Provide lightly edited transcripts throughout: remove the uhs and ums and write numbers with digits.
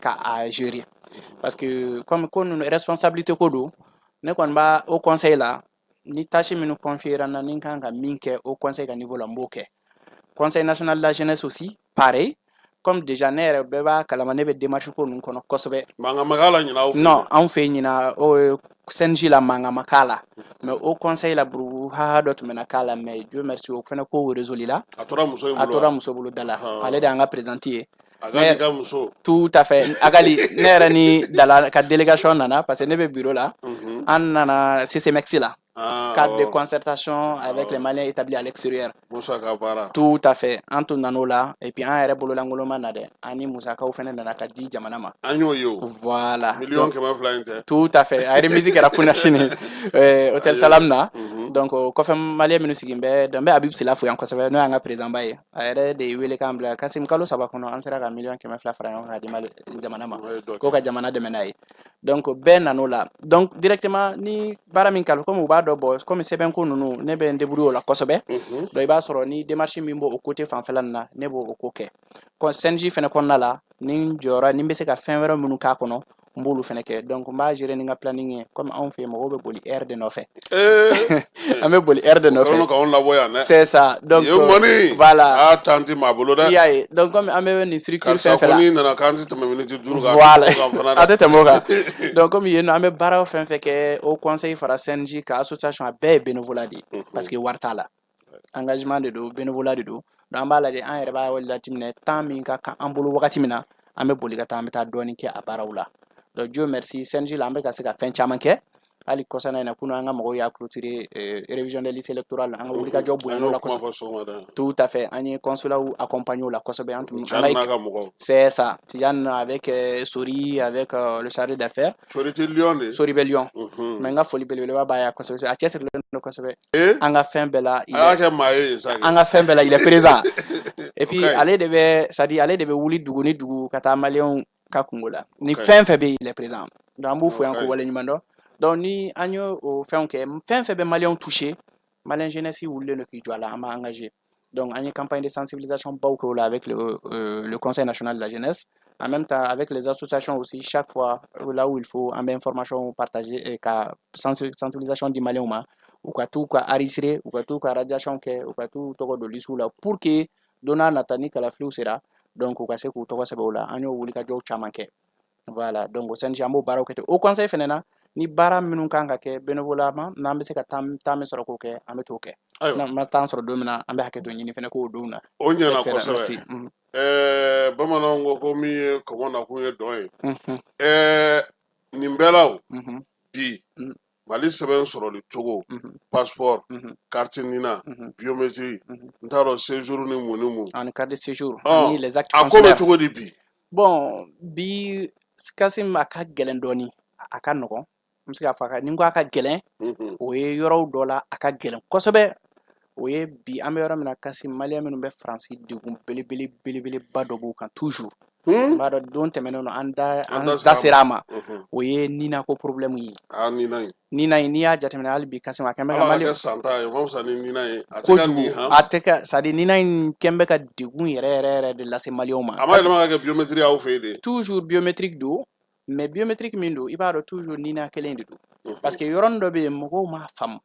Ka a gérer, parce que comme ko ninnu responsabilité ko don, ne kɔni b'a haut conseil la, ni tâche minnu confier na, ni n kan ka min kɛ haut conseil ka niveau la, n b'o kɛ. Conseil national de la jeunesse aussi, pareil, comme déjà ne yɛrɛ, bɛɛ b'a kalama, ne bɛ démarche ko ninnu kɔnɔ kosɛbɛ. Mankan ma k'a la ɲinan aw fɛ? Non, anw fɛ yen ɲinan, o CNJ la, mankan ma k'a la, mais haut conseil la, burubu haha dɔ tun bɛna k'a la, mais Dieu merci, o fana ko résolu la. A tora muso in A bolo. tora muso bolo da la. Ale de y'an ka présidente ye. A ka muso. Tout à fait. Agali, ne yɛrɛ ni Dala ka délégation nana, parce que ne bɛ bureau la, an nana CCMEX la, cadre de concertation avec les Maliens établis à l'extérieur. Musa ka baara. Tout à fait, an tun nan'o la, et puis an yɛrɛ bololankolon ma na dɛ, an ni musakaw fana nana ka di jamana ma. An y'o ye o. Voilà. 200 000 in tɛ? Tout à fait, a remise kɛra Kunasini, hôtel Salam na. Donc o kɔfɛ, Malien minnu sigin bɛ, donc n bɛ Habib Sila fo yan kosɛbɛ, n'o y'an ka président ba ye. A yɛrɛ de ye wele k'an bila Kasim. Kalo 3 kɔnɔ, an sera ka 200 000 fara ɲɔgɔn kan ka di Mali jamana ma, k'o ka jamana dɛmɛ n'a ye. Donc bɛɛ nan'o la. Donc directement, ni baara min kalifa, comme u b'a dɔn, bɔn, comme sɛbɛnko ninnu, ne bɛ n débrouiller o la kosɛbɛ. Donc i b'a sɔrɔ ni démarche min b'o o côté fanfɛla nin na, ne b'o o ko kɛ. CNJ fɛnɛ kɔnɔna la, ni n jɔyɔrɔ ni n bɛ se ka fɛn wɛrɛ minnu k'a kɔnɔ, n b'olu fɛnɛ kɛ. Donc n b'a gérer ni n ka planning ye. Comme anw fɛ yen, mɔgɔw bɛ boli heure de nɔfɛ, an bɛ boli heure de nɔfɛ. K'anw labɔ yan dɛ. C'est ça, donc yen kɔni. Voilà. A temps ti maa bolo dɛ. I y'a ye, donc comme an bɛ nin structure fɛn fɛn la, karisa ko n'i nana k'an tɛ tɛmɛ miniti 5 kan. Voilà, a tɛ tɛmɛ o kan. Donc comme yen nɔ, an bɛ baara fɛn fɛn kɛ, haut conseil fara CNJ ka association, a bɛɛ ye bénévolat de ye, parce que wari t'a la, engagement de don, bénévolat de don. Donc an b'a lajɛ, an yɛrɛ b'a latigɛ temps min ka kan an bolo, wagati min na an bɛ boli ka taa, an bɛ taa dɔɔnin kɛ a baaraw la. Donc Dieu merci, CNJ la, an bɛ ka se ka fɛn caman kɛ. Hali kɔsana in na, kunun, an ka mɔgɔw y'a clôturer révision des listes électorales, an ka wulikajɔ bonyana o la kosɛbɛ. Tout à fait, an ye consulat accompagner o la kosɛbɛ. An tun an ka mɔgɔw. C'est ça, Tidiane avec Sori, avec le chargé d'affaires. Sori tɛ Lyon de? Sori bɛ Lyon, mais n ka foli belebeleba b'a ye kosɛbɛ, a cɛsirilen don kosɛbɛ. An ka fɛn bɛɛ la. A y'a kɛ maa ye sa. An ka fɛn bɛɛ la, il est présent, et puis ale de bɛ, c'est à dire ale de bɛ wuli dugu ni dugu ka taa Maliyɛnw ka kungo la. Ni fɛn fɛn bɛ yen, il est présent. Donc an b'u fo yan k'u waleɲuman dɔn. Donc ni an y'o o fɛnw kɛ, fɛn fɛn bɛ Maliyɛnw toucher, Malien jeunesse wulilen don k'i jɔ a la, an b'a engagé. Donc an ye campagne de sensibilisation baw kɛ o la avec le Conseil national de la jeunesse, en même temps avec les associations aussi. Chaque fois, là où il faut, an bɛ information partager et ka sensibilisation di Maliyɛnw ma, u ka t'u ka enregistrer, u ka t'u ka radiation kɛ, u ka t'u tɔgɔ don liste la, pour que don n'a nata, ni kalafiliw sera, donc u ka se k'u tɔgɔ sɛbɛn o la. An y'o wulikajɔw caman kɛ. Voilà, donc o CNJ, an b'o baaraw kɛ ten. Haut conseil fɛnɛ na, ni baara minnu kan ka kɛ bénévolat ma, n'an bɛ se ka temps min sɔrɔ k'o kɛ, an bɛ t'o kɛ. N'an ma temps sɔrɔ don min na, an bɛ hakɛ to ɲini fɛnɛ k'o don na. O ɲɛna kosɛbɛ. Bamananw ko ko min ye kɔmɔ nakun ye dɔn ye. Nin bɛɛ la, o bi Mali sɛbɛn sɔrɔli cogo, passeport, carte NINA, biométrie, n t'a dɔn, séjour ni mun ni mun. Ani carte de séjour ani les actes. A ko bɛ cogo di bi? Bon, bi Kasim, a ka gɛlɛn dɔɔni, a ka nɔgɔn, n bɛ se k'a fɔ. Ni n ko a ka gɛlɛn, o ye yɔrɔw dɔ la a ka gɛlɛn kosɛbɛ. O ye bi, an bɛ yɔrɔ min na Kasim, Maliyɛn minnu bɛ Faransi, degun belebele belebeleba dɔ b'u kan toujours. N b'a dɔn, don tɛmɛnen na, an da sera a ma, o ye NINA ko problème ye. Ah, NINA in. NINA in, n'i y'a jateminɛ hali bi Kasim, a kɛn bɛ ka Ala ka kɛ san ta ye, o ma fisa ni NINA ye. A tɛ ka kojugu nin han. A tɛ ka, c'est à dire NINA in kɛn bɛ ka degun yɛrɛ yɛrɛ yɛrɛ de lase Maliyɛnw ma. A ma yɛlɛma ka kɛ biométrie aw fɛ yen de? Toujours biométrique don, mais biométrique min don, i b'a dɔn, toujours NINA kelen de don, parce que yɔrɔnin dɔ bɛ yen, mɔgɔw m'a faamu.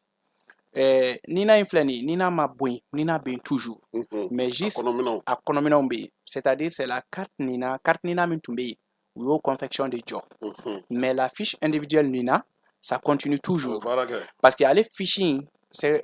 NINA in filɛ nin ye, NINA ma bɔ yen, NINA bɛ yen toujours, mais juste a kɔnɔminɛnw. A kɔnɔminɛnw bɛ yen, c'est-à-dire c'est la carte NINA. Carte NINA min tun bɛ yen, u y'o confection de jɔ, mais la fiche individuelle NINA, ça continue toujours. Baara kɛ. Parce que ale fiche in, c'est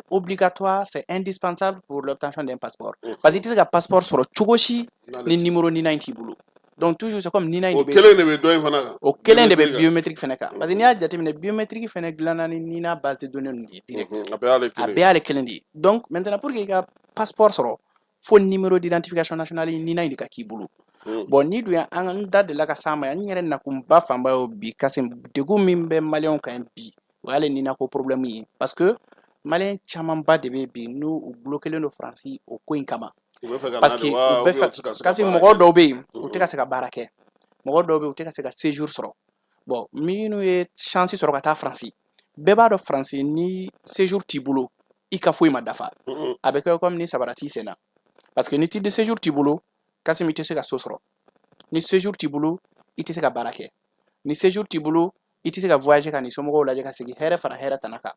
obligatoire, c'est indispensable pour l'obtention d'un passeport, parce que i tɛ se ka passeport sɔrɔ cogo si ni numéro NINA in t'i bolo. Donc toujours, c'est comme NINA in o de bɛ kelen de bɛ dɔ in fana kan. O kelen de bɛ biométrique kan. Biométrique fɛnɛ kan, parce que n'i y'a jateminɛ, biométrique fɛnɛ dilanna ni NINA base de données ninnu de ye direct. A bɛɛ y'ale A kelen. Bɛɛ y'ale kelen de ye. Donc maintenant, pour que i ka passeport sɔrɔ, fo numéro d'identification nationale NINA in de ka k'i bolo. Bon, ni dun an n da delila ka s'a ma yan, n yɛrɛ nakunba fanba y'o bi Kasim, degun min bɛ Maliyɛnw kan bi, o y'ale NINA ko problème ye, parce que Maliyɛn camanba de bɛ bi n'u u bloqué don Faransi o ko in kama. U bɛ fɛ ka Parce na que de u wa bɛ ou bien fɛ u tɛ ka se ka kasi baara mɔgɔ kɛ? Dɔw bɛ yen, u tɛ ka se ka baara kɛ, mɔgɔ dɔw bɛ yen, u tɛ ka se ka séjour sɔrɔ. Bon, minnu ye chance sɔrɔ ka taa Faransi, bɛɛ b'a dɔn, Faransi, ni séjour t'i bolo, i ka foyi ma dafa. A bɛ kɛ comme ni sabara t'i sen na, parce que ni titre de séjour t'i bolo, Kasim, i tɛ se ka so sɔrɔ. Ni séjour t'i bolo i tɛ se ka baara kɛ. Ni séjour t'i bolo, i tɛ se ka voyager ka n'i somɔgɔw lajɛ ka segin hɛrɛ fara hɛrɛ tana kan.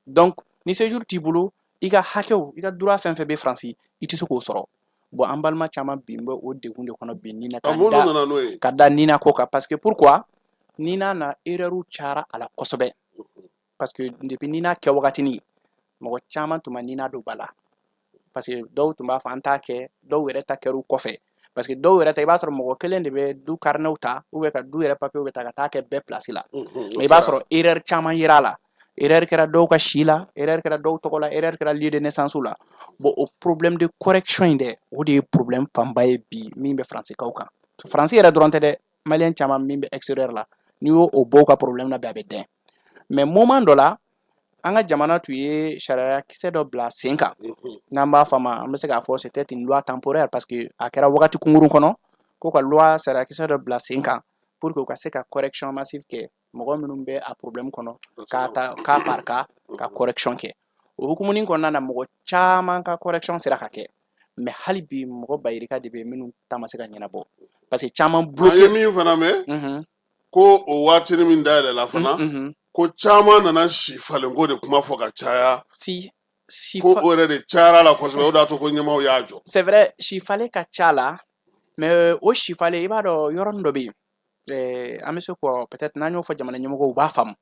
Donc ni séjour t'i bolo, i ka hakɛw, i ka droit fɛn fɛn bɛ Faransi, i tɛ se k'o sɔrɔ. Bon, an balima caman bi bɛ o degun de kɔnɔ bi Nina ka da n'o ye ka da Nina ko kan. Parce que pourquoi? Nina na, erreur cayara a la kosɛbɛ, parce que depuis Nina kɛ wagatinin, mɔgɔ caman tun ma Nina don ba la, parce que dɔw tun b'a fɔ an t'a kɛ, dɔw yɛrɛ ta kɛr'u kɔfɛ, parce que dɔw yɛrɛ ta, i b'a sɔrɔ mɔgɔ kelen de bɛ du carnetw ta ou bien ka du yɛrɛ papier bɛ ta ka taa kɛ bɛɛ place la. Mais i b'a sɔrɔ erreur caman yera a la. Erreur kɛra dɔw ka si la, erreur kɛra dɔw tɔgɔ la, erreur kɛra lieu de naissance la. Bon, o problème de correction in dɛ, o de ye problème fanba ye bi min bɛ Faransikaw kan. Faransi yɛrɛ dɔrɔn tɛ dɛ, Malien caman min bɛ extérieur la, n'i y'o o bɔ u ka problème na bi, a bɛ dɛn. Mais moment dɔ la, an ka jamana tun ye sariya kisɛ dɔ bila sen kan, n'an b'a fɔ a ma, an bɛ se k'a fɔ c'était une loi temporaire, parce que a kɛra wagati kunkurun kɔnɔ, ko ka loi sariya kisɛ dɔ bila sen kan pour que u ka se ka correction massive kɛ mɔgɔ minnu bɛ a problème kɔnɔ, k'a ta cas par cas ka correction kɛ. O hukumuni kɔnɔna na, mɔgɔ caman ka correction sera ka kɛ, mais hali bi mɔgɔ bayirika de bɛ minnu ta ma se ka ɲɛnabɔ, parce que caman bloqué. An ye min fana mɛn, ko o waatinin min dayɛlɛla fana, ko caman nana si falenko de kuma fɔ ka caya. Si si. Ko o yɛrɛ de cayara la kosɛbɛ, o de y'a to ko ɲɛmaaw y'a jɔ. C'est vrai, si falen ka ca la, mais o si falen, i b'a dɔn, yɔrɔnin dɔ bɛ yen, an bɛ se kɔ peut-être n'an y'o fɔ jamana ɲɛmɔgɔw, u b'a faamu,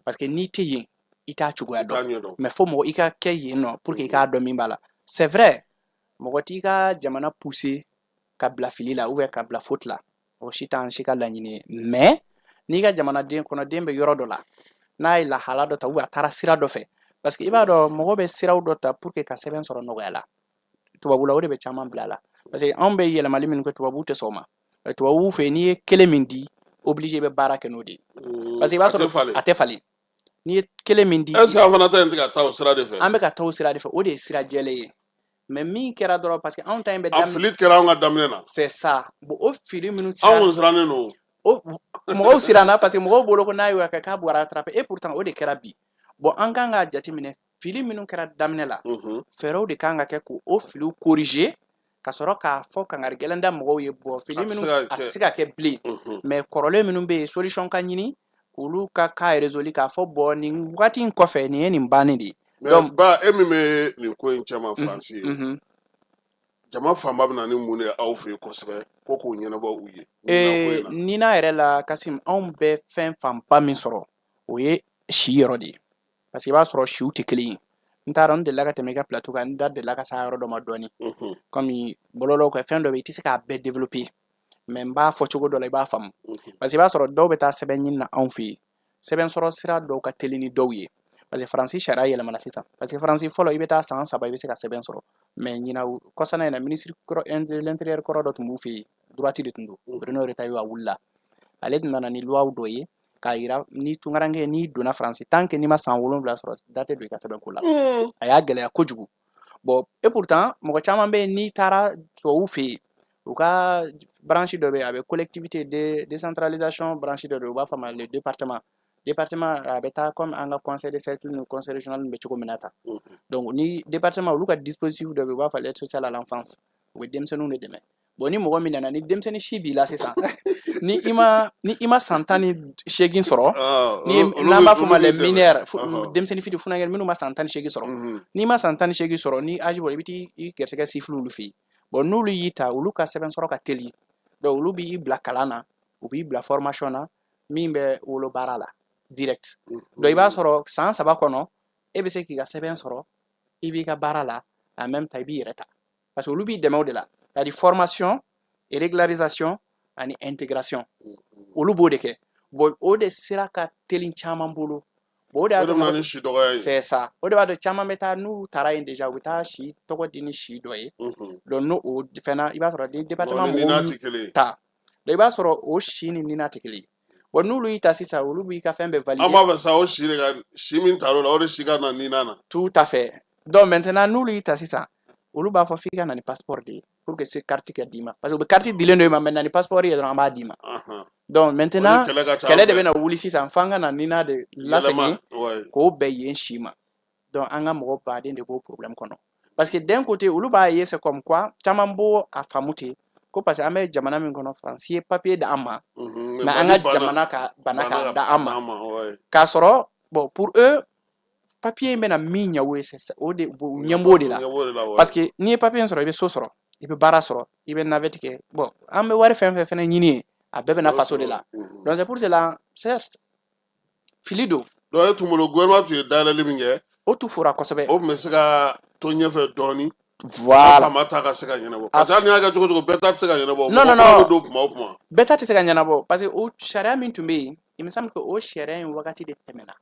parce que n'i tɛ yen, i t'a cogoya dɔn, mais fo mɔgɔ i ka kɛ yen nɔ pour que i k'a dɔn min b'a la. C'est vrai, mɔgɔ t'i ka jamana pousser ka bila fili la ou bien ka bila faute la, o si t'an si ka laɲini ye. Mais n'i ka jamanaden kɔnɔden bɛ yɔrɔ dɔ la, n'a ye lahala dɔ ta ou bien a taara sira dɔ fɛ, parce que i b'a dɔn, mɔgɔ bɛ siraw dɔ ta pour que ka sɛbɛn sɔrɔ nɔgɔya la tubabula, o de bɛ caman bila a la, parce que anw bɛ yɛlɛmali min kɛ, tubabuw tɛ sɔn o ma. Tubabuw fɛ yen, n'i ye kelen min di, obligé bɛ baara kɛ n'o de ye, parce que i b'a sɔrɔ a tɛ falen. N'i ye kelen min di. Est ce que an fana ta in tɛ ka taa o sira de fɛ? An bɛ ka taa o sira de fɛ, o de ye sira jɛlen ye. Mais min kɛra dɔrɔn, parce que anw ta in bɛ A fili kɛra anw ka daminɛ na. C'est ça. Bon, o fili minnu Anw kun sirannen don. O mɔgɔw siranna, parce que mɔgɔw bolo ko n'a y'o kɛ k'a b'u rattraper, et pourtant o de kɛra bi. Bon, an kan k'a jateminɛ, fili minnu kɛra daminɛ la, fɛɛrɛw de kan ka kɛ k'o filiw corriger, ka sɔrɔ k'a fɔ kangari gɛlɛn da mɔgɔw ye. Bɔn, fili minnu, a tɛ se ka kɛ bilen, mais kɔrɔlen minnu bɛ yen, solution ka ɲini olu ka cas résolu, k'a fɔ bon, nin wagati in kɔfɛ, nin ye nin bannen de ye. Donc ba, e min bɛ nin ko in cɛma Faransi ye, jama fanba bɛ na ni mun de ye aw fɛ yen kosɛbɛ ko k'o ɲɛnabɔ u ye? Nina yɛrɛ la, Kasim, anw bɛ fɛn fanba min sɔrɔ, o ye si yɔrɔ de ye, parce que i b'a sɔrɔ siw tɛ kelen ye. N t'a dɔn, n delila ka tɛmɛ i ka plateau kan, n da delila ka s'a yɔrɔ dɔ ma dɔɔni, komi bɔlɔlɔw kan, fɛn dɔ bɛ yen, i tɛ se k'a bɛɛ développer, mais n b'a fɔ cogo dɔ la, i b'a faamu, parce que i b'a sɔrɔ dɔw bɛ taa sɛbɛn ɲini na anw fɛ yen, sɛbɛn sɔrɔ sira dɔw ka teli ni dɔw ye, parce que Faransi sariya yɛlɛmana sisan. Parce que Faransi fɔlɔ, i bɛ taa san 3, i bɛ se ka sɛbɛn sɔrɔ, mais ɲina kɔsana in na, ministre de l'Intérieur kɔrɔ dɔ tun b'u fɛ yen, droite de tun don, Bruno Retailleau, a wulila, ale tun nana ni loi dɔ ye k'a yira ni tunkaranke, n'i donna Faransi, tant que n'i ma san 7 sɔrɔ, da tɛ don i ka sɛbɛnko la. A y'a gɛlɛya kojugu. Bon, et pourtant mɔgɔ caman bɛ yen, n'i taara tubabuw fɛ yen, u ka branche dɔ bɛ yen, a bɛ collectivité de décentralisation branche dɔ bɛ yen, u b'a fɔ a ma le département. Département a bɛ taa comme an ka conseil de cercle ni conseil régional bɛ cogo min na tan. Donc ni département, olu ka dispositif dɔ bɛ yen, u b'a fɔ l'aide sociale à l'enfance, u bɛ denmisɛnninw de dɛmɛ. Bon, ni mɔgɔ min nana ni denmisɛnnin si b'i la sisan, ni i ma san 18 sɔrɔ, ni n'an b'a fɔ ma les mineurs, denmisɛnnin fitinin, funankɛ minnu ma san 18 sɔrɔ, n'i ma san 18 sɔrɔ, ni âge bɔra, i bɛ t'i gɛrɛsɛgɛ sifili olu fɛ yen. Bon, n'olu y'i ta, olu ka sɛbɛn sɔrɔ ka teli. Donc olu b'i bila kalan na, u b'i bila formation na min bɛ wolo baara la direct. Donc i b'a sɔrɔ san 3 kɔnɔ, e bɛ se k'i ka sɛbɛn sɔrɔ, i b'i ka baara la, en même temps i b'i yɛrɛ ta, parce que olu b'i dɛmɛ o de la, c'est à dire formation et régularisation ani intégration, olu b'o de kɛ. Bon, o de sira ka teli caman bolo. Bon, o de y'a to ni si dɔgɔya ye. C'est ça, o de b'a to caman bɛ taa, n'u taara yen déjà, u bɛ taa si tɔgɔ di ni si dɔ ye. Donc n'o o fɛnna, i b'a sɔrɔ ni département mɔgɔw ta, donc i b'a sɔrɔ o si ni nina tɛ kelen ye. Bon, n'olu y'i ta sisan, olu b'i ka fɛn bɛɛ valider. An b'a fɛ sa, o si de ka si min tar'o la, o de si ka na nina na. Tout à fait. Donc maintenant, n'olu y'i ta sisan, olu b'a fɔ f'i ka na ni passeport de ye pour que se carte ka d'i ma, parce que u bɛ carte dilen dɔ i ma, mais na ni passeport ye dɔrɔn, an b'a d'i ma. Donc maintenant, kɛlɛ de bɛna wuli sisan f'an ka na nina de lasegin k'o bɛn yen si ma. Donc an ka mɔgɔ baden de b'o problème kɔnɔ, parce que d'un côté, olu b'a ye c'est comme quoi caman b'o a faamu ten. Ko parce que an bɛ jamana min kɔnɔ, Faransi ye papier d'an ma, mais an ka jamana ka bana k'a da an ma. K'a sɔrɔ, bon, pour eux, papier in bɛna min ɲɛ o ye, o de u ɲɛ b'o de la, parce que n'i ye papier in sɔrɔ, i bɛ so sɔrɔ, i bɛ baara sɔrɔ, i bɛ navette kɛ. Bon, an bɛ wari fɛn fɛn fɛnɛ ɲini yen, a bɛɛ bɛ na faso de la. Donc c'est pour cela, certes, fili don. Donc e tun bolo, gouvernement tun ye dayɛlɛli min kɛ, o tun fora kosɛbɛ. O tun bɛ se ka to ɲɛfɛ dɔɔni. Voilà. Faama ta ka se ka ɲɛnabɔ, parce que hali n'i y'a kɛ cogo cogo, bɛɛ ta tɛ se ka ɲɛnabɔ. Non, non, non. Bɛ don kuma o kuma. Bɛɛ ta tɛ se ka ɲɛnabɔ, parce que o sariya min tun bɛ yen, il me semble que o sariya in wagati de tɛmɛna,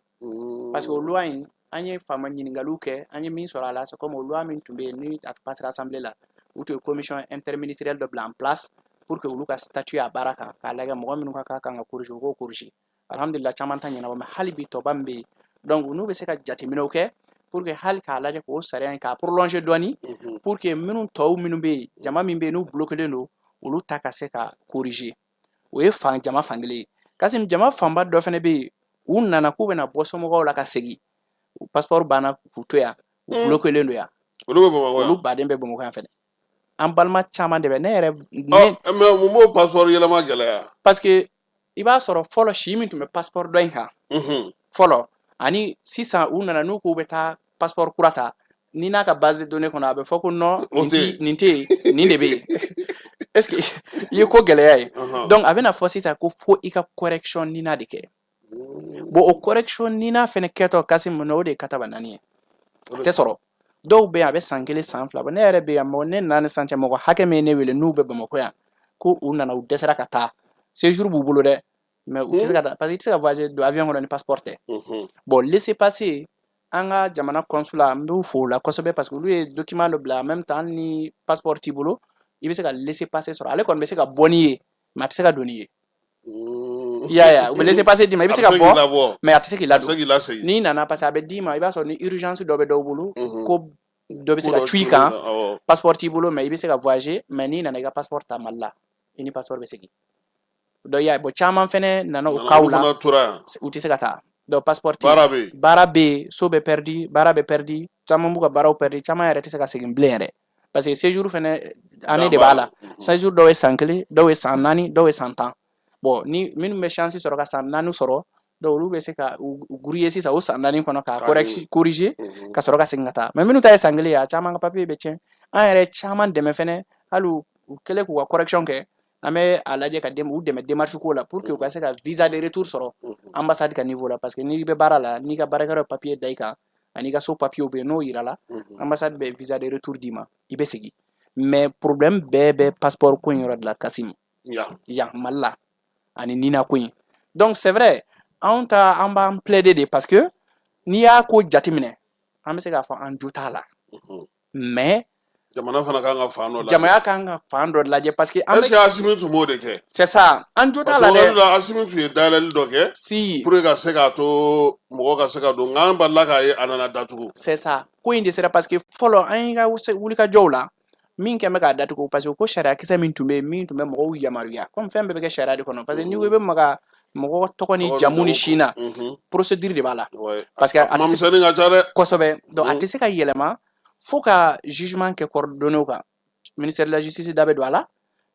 parce que o loi in, an ye faama ɲininkaliw kɛ, an ye min sɔrɔ a la, c'est comme o loi min tun bɛ yen, ni a passera assemblée la, u tun ye commission interministérielle dɔ bila en place pour que olu ka statuer a baara kan, k'a lajɛ mɔgɔ minnu ka kan ka corriger, u k'o corriger. Alhamdulillah, caman ta ɲɛnabɔ, mais hali bi tɔba min bɛ yen, donc n'u bɛ se ka jateminɛw kɛ pour que hali k'a lajɛ k'o sariya in k'a prolonger dɔɔni, pour que minnu tɔw minnu bɛ yen, jama min bɛ yen n'u bloqué don, olu ta ka se ka corriger. O ye fan jama fankelen ye. Kasi jama fanba dɔ fana bɛ yen, u nana k'u bɛna bɔ somɔgɔw la ka segin, u passeport banna k'u to yan, u bloqué don yan. Olu bɛ Bamakɔ yan? Olu baden bɛ Bamakɔ yan fɛnɛ. An balima caman de bɛ ne yɛrɛ. Mais mun b'o passeport yɛlɛma gɛlɛya? Parce que i b'a sɔrɔ fɔlɔ, si min tun bɛ passeport dɔ in kan fɔlɔ ani sisan, u nana n'u k'u bɛ taa passeport kura ta, ni n'a ka base de données kɔnɔ, a bɛ fɔ ko non, nin tɛ yen, nin de bɛ yen. Est ce que i ye ko gɛlɛya ye? Donc a bɛna fɔ sisan ko fo i ka correction NINA de kɛ. Bon, o correction NINA fɛnɛ kɛtɔ, kasi mun na, o de ye kataba naani ye, a tɛ sɔrɔ. Dɔw bɛ yen, a bɛ san 1, san 2 bɔ. Ne yɛrɛ bɛ yan, mɔgɔ ne nana ni san cɛ, mɔgɔ hakɛ min ye ne wele n'u bɛ Bamakɔ yan, ko u nana, u dɛsɛra ka taa, séjour b'u bolo dɛ, mais u tɛ se ka taa, parce que i tɛ se ka voyager don avion kɔnɔ ni passeport tɛ. Bon, laissez passer, an ka jamana consulat, n b'u fo o la kosɛbɛ, parce que olu ye document dɔ bila en même temps. Hali ni passeport t'i bolo, i bɛ se ka laisser passer sɔrɔ. Ale kɔni bɛ se ka bɔ n'i ye, mais a tɛ se ka don n'i ye. I y'a ye, u bɛ laisser passer d'i ma, i bɛ se ka bɔ, mais a tɛ se k'i ladon n'i nana, parce que a bɛ d'i ma, i b'a sɔrɔ ni urgence dɔ bɛ dɔw bolo, ko dɔ bɛ se ka cu i kan, passeport t'i bolo, mais i bɛ se ka voyager. Mais n'i nana i ka passeport ta Mali la, i ni passeport bɛ segin. Donc i y'a ye, bon, caman fɛnɛ nana o cas la, u tɛ se ka taa. Donc passeport tɛ, baara bɛ yen, so bɛ perdu, baara bɛ perdu, caman b'u ka baaraw perdu, caman yɛrɛ tɛ se ka segin bilen yɛrɛ, parce que séjour fɛnɛ année de b'a la. Séjour dɔw ye san 1, dɔw ye san 4, dɔw ye san 10. Bon, ni minnu bɛ chance sɔrɔ ka san 4 sɔrɔ, donc olu bɛ se ka u grouiller sisan o san 4 kɔnɔ k'a corriger ka sɔrɔ ka segin ka taa. Mais minnu ta ye san 1 ye, a caman ka papier bɛ tiɲɛ. An yɛrɛ caman dɛmɛ fɛnɛ, hali u kɛlen k'u ka correction kɛ, an bɛ a lajɛ ka u dɛmɛ démarche ko la pour que u ka se ka visa de retour sɔrɔ ambassade ka niveau la, parce que n'i bɛ baara la, n'i ka baarakɛyɔrɔ papier da i kan, ani ka so papier bɛ yen, n'o yira la, ambassade bɛ visa de retour d'i ma, i bɛ segin. Mais problème bɛɛ bɛ passeport ko in yɔrɔ de la, Kasim, yan Mali la, ani NINA ko in. Donc c'est vrai, anw ta, an b'an plaider de, parce que n'i y'a ko jateminɛ, an bɛ se k'a fɔ an jo t'a la, mais jamana fana kan ka fan dɔ lajɛ. Jamana kan ka fan dɔ lajɛ, parce que an est ce que Asimi tun b'o de kɛ? C'est ça, an jo t'a la dɛ. Parce que Asimi tun ye dayɛlɛli dɔ kɛ si pour que ka se k'a to mɔgɔ ka se ka don, nka an balila k'a ye a nana datugu. C'est ça, ko in de sera, parce que fɔlɔ an ka wulikajɔw la, min kɛn bɛ k'a datugu, parce que ko sariya kisɛ min tun bɛ yen, min tun bɛ mɔgɔw yamaruya, komi fɛn bɛɛ bɛ kɛ sariya de kɔnɔ, parce que n'i ko i bɛ maga mɔgɔ tɔgɔ ni jamu ni si na, procédure de b'a la, parce que a tɛ se ka ca dɛ. Kosɛbɛ. Donc a tɛ se ka yɛlɛma fo ka jugement kɛ coordonné kan. Ministère de la Justice da bɛ don a la,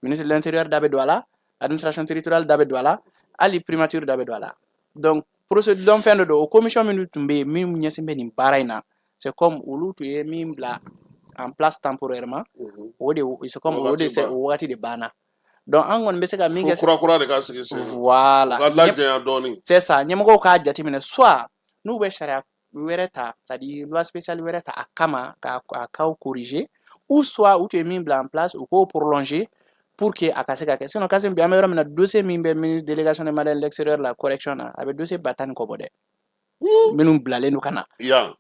ministre de l'Intérieur da bɛ don a la, administration territoriale da bɛ don a la, hali primature da bɛ don a la. Donc procédure dɔn fɛn dɔ don. O commission minnu tun bɛ yen, min ɲɛsin bɛ nin baara in na, c'est comme olu tun ye min bila en place temporairement, o de, c'est comme o de, o wagati de banna. Donc an kɔni bɛ se ka min kɛ, kura kura de ka sigi sen. Voilà. Ka lajanya dɔɔni. C'est ça. Ɲɛmɔgɔw k'a jateminɛ, soit n'u bɛ sariya wɛrɛ ta, c'est à dire loi spéciale wɛrɛ ta a kama k'a cas corriger, ou soit u tun ye min bila en place, u k'o prolonger pour que a ka se ka kɛ. Sinon Kasim, bi an bɛ yɔrɔ min na, dossier min bɛ ministre délégation de Maliens de l'extérieur la correction na, a bɛ dossier 10 000 kɔ bɔ dɛ, minnu bilalen don ka na,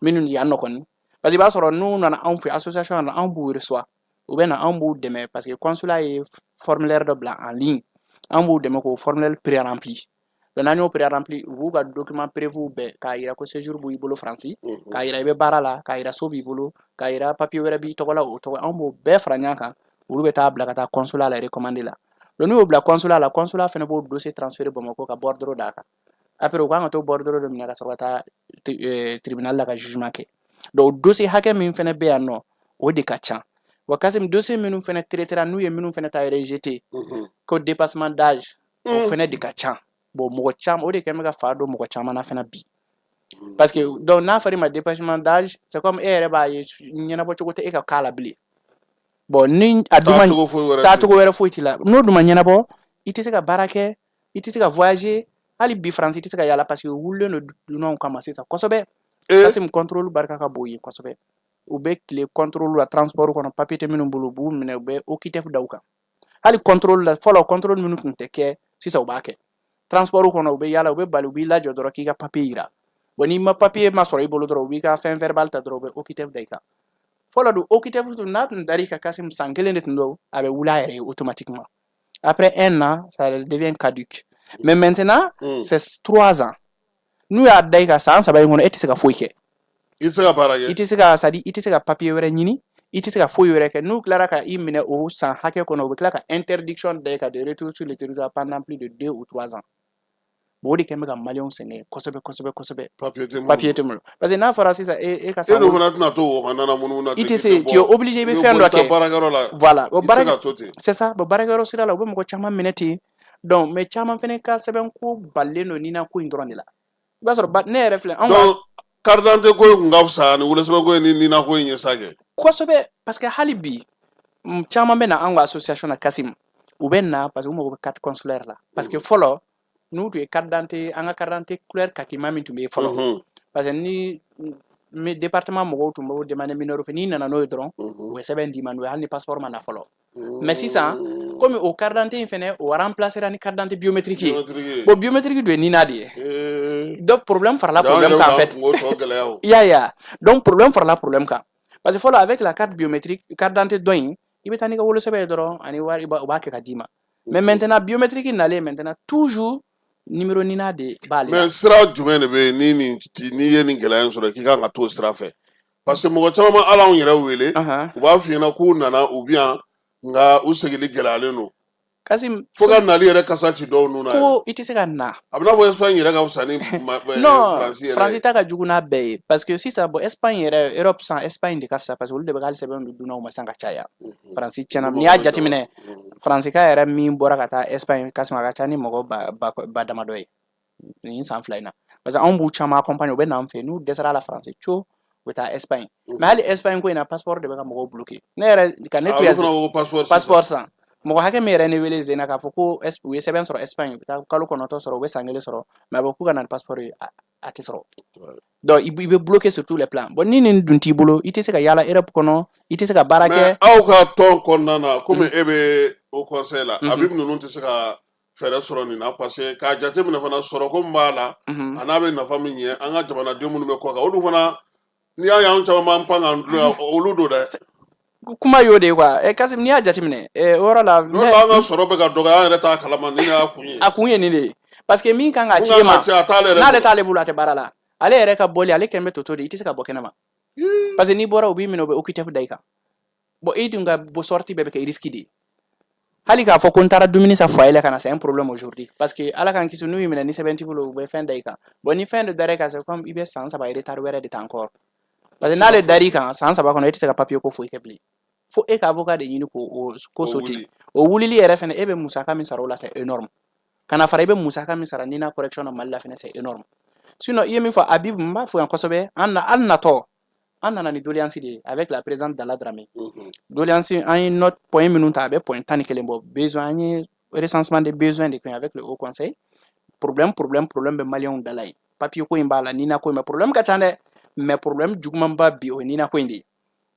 minnu yan nɔ kɔni. Parce que i b'a sɔrɔ n'u nana anw fɛ association na, anw b'u reçoit, u bɛ na, anw b'u dɛmɛ, parce que consulat ye formulaire dɔ bila en ligne, an b'u dɛmɛ k'o formulaire pré-rempli. Donc n'an y'o pré-rempli, u b'u ka document prévu bɛɛ k'a yira ko séjour b'i bolo Faransi, k'a yira i bɛ baara la, k'a yira so b'i bolo, k'a yira papier wɛrɛ b'i tɔgɔ la, o tɔgɔ, anw b'o bɛɛ fara ɲɔgɔn kan. Olu bɛ taa bila ka taa consulat la recommandé la. Donc n'u y'o bila consulat la, consulat fana b'o dossier transférer Bamakɔ ka bordereau d'a kan. Après u kan ka t'o bordereau dɔ minɛ ka sɔrɔ ka taa tribunal la ka jugement kɛ. Donc dossier hakɛ min fana bɛ yan nɔ, o de ka ca. Wa Kasim, dossier minnu fɛnɛ traitera, n'u ye minnu fɛnɛ ta rejeté ko dépassement d'âge, o fɛnɛ de ka ca. Bon, mɔgɔ caman, o de kɛn bɛ ka fa don mɔgɔ caman na fɛnɛ bi, parce que donc n'a fɔra i ma dépassement d'âge, c'est comme e yɛrɛ b'a ye, ɲɛnabɔ cogo tɛ e ka cas la bilen. Bon, ni a dun ma taacogo foyi wɛrɛ tɛ. Taacogo wɛrɛ foyi t'i la. N'o dun ma ɲɛnabɔ, i tɛ se ka baara kɛ, i tɛ se ka voyager. Hali bi France, i tɛ se ka yala, parce que u wulilen don dunanw kama sisan kosɛbɛ. Kasim, contrôle barika ka bon yen kosɛbɛ. U bɛ tile contrôle la transport kɔnɔ, papier tɛ minnu bolo, u b'u minɛ, u bɛ OQTF da u kan. Hali contrôle la, fɔlɔ contrôle minnu tun tɛ kɛ, sisan u b'a kɛ. Transport kɔnɔ, u bɛ yala, u bɛ bali, u b'i lajɔ dɔrɔn k'i ka papier yira. Bon, n'i ma papier ma sɔrɔ i bolo dɔrɔn, u b'i ka fɛn verbal ta dɔrɔn, u bɛ OQTF da i kan. Fɔlɔ dun, OQTF tun, n'a tun dar'i kan Kasim, san kelen de tun don, a bɛ wuli a yɛrɛ ye automatiquement. Après un an, ça devient caduc. Mais maintenant, c'est 3 ans. N'u y'a da i kan, san 3 in kɔnɔ, e tɛ se ka foyi kɛ. I tɛ se ka baara I kɛ. tɛ se ka, c'est à dire, i tɛ se ka papier wɛrɛ ɲini, i tɛ se ka foyi wɛrɛ kɛ. N'u tilara ka i minɛ o san hakɛ kɔnɔ, u bɛ tila ka interdiction da i kan de retour sur le territoire pendant plus de 2 ou 3 ans. Bon, o de kɛn bɛ ka maliyɛnw sɛgɛn kosɛbɛ kosɛbɛ kosɛbɛ. Papier tɛ minnu Papier bolo. tɛ mun bolo, parce que n'a fɔra sisan e ka E san dun fana tɛna to o ka nana munumunu na i ten tɛ k'i se, tɛ tu es bɔ. obligé, i bɛ I bɛ fɛn bɔ dɔ i taa kɛ. baarakɛyɔrɔ la. Voilà, o I tɛ se baarakɛ ka to ten. C'est ça. Bon, baarakɛyɔrɔ sira la, u bɛ mɔgɔ caman minɛ ten. Donc, mais caman fɛnɛ ka sɛbɛn ko balilen don NINA ko in dɔrɔn de la. I b'a sɔrɔ ba ne yɛrɛ filɛ, anw ka Donc carte d'identité ko in kun ka fisa ni wolosɛbɛn ko in ni NINA ko in ye sa kɛ. Kosɛbɛ, parce que hali bi caman bɛ na anw ka association na Kasim, u bɛ na parce que u mago bɛ carte consulaire la. Parce que fɔlɔ, n'u tun ye carte d'identité, an ka carte d'identité couleur kakima min tun bɛ yen fɔlɔ, parce que ni mi département mɔgɔw tun b'o demander mineur fɛ, n'i nana n'o ye dɔrɔn, u bɛ sɛbɛn d'i ma n'o ye, hali ni passeport ma na fɔlɔ. Mais sisan, komi o carte d'identité in fɛnɛ, o remplacera ni carte d'identité biométrique ye. Biométrique ye. Bon, biométrique dun ye NINA de ye. Donc problème farala Jaa, an problème yɛrɛ kan en bɛ fait. k'an kungo tɔ gɛlɛya o. I y'a ye wa? Donc problème farala problème kan, parce que fɔlɔ, avec la carte biométrique, carte d'identité dɔ in, i bɛ taa n'i ka wolosɛbɛn ye dɔrɔn ani wari, u b'a kɛ ka d'i ma. Mais maintenant, biométrique nalen, maintenant toujours numéro NINA de b'ale la. Mais sira jumɛn de bɛ yen ni nin n'i ye nin gɛlɛya in sɔrɔ, k'i kan ka t'o sira fɛ? Parce que mɔgɔ caman ma hali anw yɛrɛ wele, u b'a f'i ɲɛna k'u nana, u bɛ yan, nka u segili gɛlɛyalen don. Kasim, fo ka nali yɛrɛ kasa ci dɔw nun na yɛrɛ. Ko i tɛ se ka na. A bɛ n'a fɔ Espagne yɛrɛ ka fisa ni Non, Faransi yɛrɛ Faransi ye. ta ka jugu n'a bɛɛ ye, parce que sisan, bon, Espagne yɛrɛ, Europe san, Espagne de ka fisa, parce que olu de bɛ ka hali sɛbɛn di dunanw ma san ka caya. Faransi tiɲɛna, Olu n'i y'a mago bɛ jɔ. jateminɛ, Faransi ka yɛrɛ min bɔra ka taa Espagne Kasim, a ka ca ni mɔgɔ ba damadɔ ye nin san 2 in na, parce que anw b'u caman accompagner, u bɛ na an fɛ yen, n'u dɛsɛra la Faransi co, u bɛ taa Espagne. Mais hali Espagne ko in na, passeport de bɛ ka mɔgɔw bloquer. Ne yɛrɛ ka ne Ah, to olu yan fana ko passeport sisan. Passeport san, mɔgɔ hakɛ min yɛrɛ ne wele Zena k'a fɔ ko u ye sɛbɛn sɔrɔ Espagne, u bɛ taa kalo 9 sɔrɔ, u bɛ san kelen sɔrɔ, mais a bɛ k'u ka na ni passeport ye, a tɛ sɔrɔ. Donc i bɛ bloqué sur tous les plans. Bon, ni nin dun t'i bolo, i tɛ se ka yaala Europe kɔnɔ, i tɛ se ka baara Mais kɛ. aw ka tɔn kɔnɔna na, komi e bɛ o conseil la, Habib ninnu tɛ se ka fɛɛrɛ sɔrɔ nin na? Parce que k'a jateminɛ fana, sɔrɔ ko min b'a la, a n'a bɛ nafa min ɲɛ an ka jamanaden minnu bɛ kɔ kan, olu fana, n'i y'a ye anw caman b'an pan k'an dulon yan, olu don dɛ. Kuma y'o de ye quoi. Kasim, n'i y'a jateminɛ, o yɔrɔ la, N'o la, an ka sɔrɔ bɛ ka dɔgɔya, an yɛrɛ t'a kalama, nin y'a kun ye. A kun ye nin de ye, parce que min kan ka Mun ci e kan ma ka ci, a t'ale yɛrɛ n'ale bolo. t'ale bolo, a tɛ baara la. Ale yɛrɛ ka bɔli, ale kɛn bɛ toto de, i tɛ se ka bɔ kɛnɛma, parce que n'i bɔra, u b'i minɛ, u bɛ OQTF da i kan. Bon, e dun ka bɔ sortie bɛɛ bɛ kɛ risque de ye. Hali k'a fɔ ko n taara dumuni san foyer la ka na, c'est un problème aujourd'hui, parce que ala k'an kisi, n'u y'i minɛ ni sɛbɛn t'i bolo, u bɛ fɛn da i kan. Bon, ni fɛn dɔ dara i kan, c'est comme i bɛ san 3 retard wɛrɛ de ta encore, parce que n'ale dar'i kan, san 3 kɔnɔ, e tɛ se ka papier ko foyi kɛ bilen, fo e ka avocat de ɲini k'o o ko O sauter. Wuli. O wulili yɛrɛ fɛnɛ, e bɛ musaka min sara o la, c'est énorme. Ka na fara i bɛ musaka min sara NINA correction na Mali la fɛnɛ, c'est énorme. Sinon, i ye min fɔ Habib, n b'a fɔ yan kosɛbɛ, an na an natɔ, an nana ni doléance de ye avec la présidente Dala Dramé. Doléance, an ye note point minnu ta, a bɛ point 11 bɔ. Besoin, an ye recensement des besoins de kɛ avec le haut conseil. Problème, problème, problème bɛ maliyɛnw da la yen. Papier ko in b'a la, NINA ko in bɛ, problème ka ca dɛ, mais problème jugumanba bi, o ye NINA ko in de ye.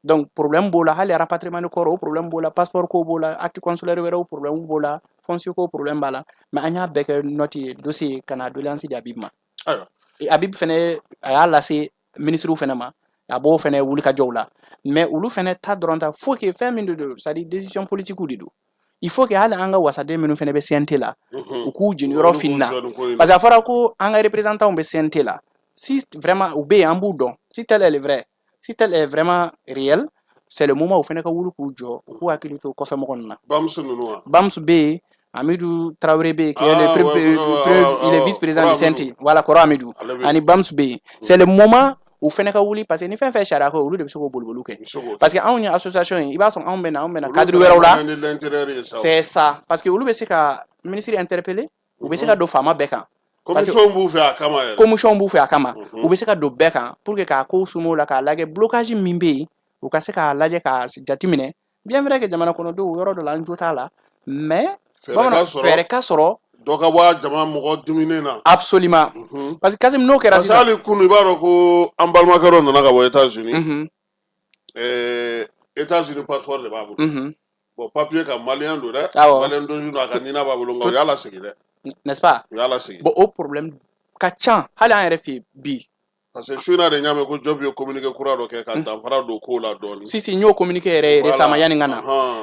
Donc problème b'o la, hali rapatriement de corps, o problème b'o la, passeport ko b'o la, acte consulaire wɛrɛw problème b'o la, foncier ko problème b'a la. Mais an y'a bɛɛ kɛ note ye, dossier ye, ka na doléance di Habib ma. Ayiwa. Habib fɛnɛ, a y'a lase ministre fɛnɛ ma, a b'o fɛnɛ wuli ka jɔw la. Mais olu fɛnɛ ta dɔrɔn ta, faut que fɛn min de don, c'est à dire décision politique de don, il faut que hali an ka wasaden minnu fɛnɛ bɛ CNT la, u k'u jeniyɔrɔ Olu k'u fin na. jɔ nin ko in na. Parce que a fɔra ko an ka représentant bɛ CNT la, si vraiment u bɛ yen, an b'u dɔn, si tel est le vrai, si tel est vraiment réel, c'est le moment u fɛnɛ ka wuli k'u jɔ, u k'u hakili to kɔfɛ mɔgɔ ninnu na. Bamuso ninnu wa? Bams bɛ yen, Amidou Traoré bɛ yen, qui est Ah, le ouais, premier, il est vice-président Kɔrɔ du CNT. Voilà, Kɔrɔ Amidou. Ale bɛ yen. Ani Bams bɛ yen. C'est le moment U fɛnɛ ka wuli, parce que ni fɛn fɛn sariya ko, olu de bɛ se k'o boliboliw kɛ, parce que anw ye association ye, i b'a sɔrɔ anw bɛ na cadre wɛrɛw la. C'est ça, parce que olu bɛ se ka ministre interpeller, u bɛ se ka don faama bɛɛ kan. Commission b'u fɛ a kama yɛrɛ. Commission b'u fɛ a kama. U bɛ se ka don bɛɛ kan pour que k'a ko sumo la, k'a lajɛ blocage min bɛ yen, u ka se k'a lajɛ, k'a jateminɛ. Bien vrai que jamana kɔnɔdenw, yɔrɔ dɔ la, an jo t'a la, mais fɛɛrɛ ka sɔrɔ. Dɔ ka bɔ a jama mɔgɔ dumuni na. Absolument, parce que Kasim, n'o kɛra sisan, parce que hali kunu, i b'a dɔn ko an balimakɛ dɔ nana ka bɔ États-Unis. États-Unis passeport de b'a bolo. Bon, papier ka malien don dɛ. Malien d'origine don, a ka nina b'a bolo, nka u y'a lasegin dɛ. N'est-ce pas? U y'a lasegin. Bon, o problème ka ca hali an yɛrɛ fɛ yen bi. Parce que su in na de, n y'a mɛn ko Diop ye communiqué kura dɔ kɛ ka danfara don kow la dɔɔnin. Si si, n y'o communiqué yɛrɛ récemment yanni n ka na,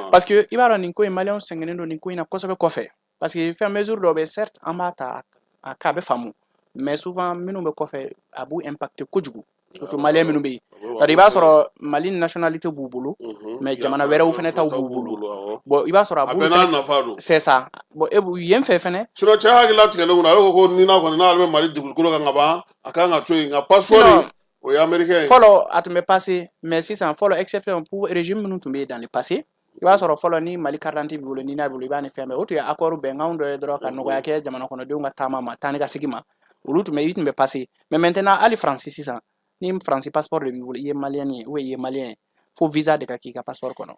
parce que i b'a dɔn, nin ko in, maliyɛnw sɛgɛnnen don nin ko in na kosɛbɛ kɔfɛ, parce que fɛn mesure dɔw bɛ, certes an b'a ta a k'a bɛ faamu, mais souvent minnu bɛ kɔfɛ, a b'u impacter kojugu, surtout maliyɛn minnu bɛ yen. Bari i b'a sɔrɔ Mali nationalité b'u bolo, mais jamana wɛrɛw fɛnɛ taw b'u bolo. Bon, i b'a sɔrɔ a b'u n'a nafa don. C'est ça. Bon, e yen fɛ fɛnɛ. Sinon cɛ hakili latigɛlen kun, ale ko ko nina kɔni, n'ale bɛ Mali dugukolo kan ka ban, a kan ka to yen, nka passeport, o ye américain ye. Fɔlɔ a tun bɛ passer, mais sisan, fɔlɔ, exception pour régime minnu tun bɛ yen dans le passé, i b'a sɔrɔ fɔlɔ, ni Mali carte d'identité b'i bolo, ni n'a bolo, i b'a ni fɛn bɛɛ, o tun ye accord bɛnkanw dɔ ye dɔrɔn ka nɔgɔya kɛ jamana kɔnɔdenw ka taama ma, taa ni ka segin ma, olu tun bɛ, i tun bɛ passer. Mais maintenant, hali Faransi sisan, ni Faransi passeport de b'i bolo, i ye malien ye ou i ye malien ye, fo visa de ka k'i ka passeport kɔnɔ,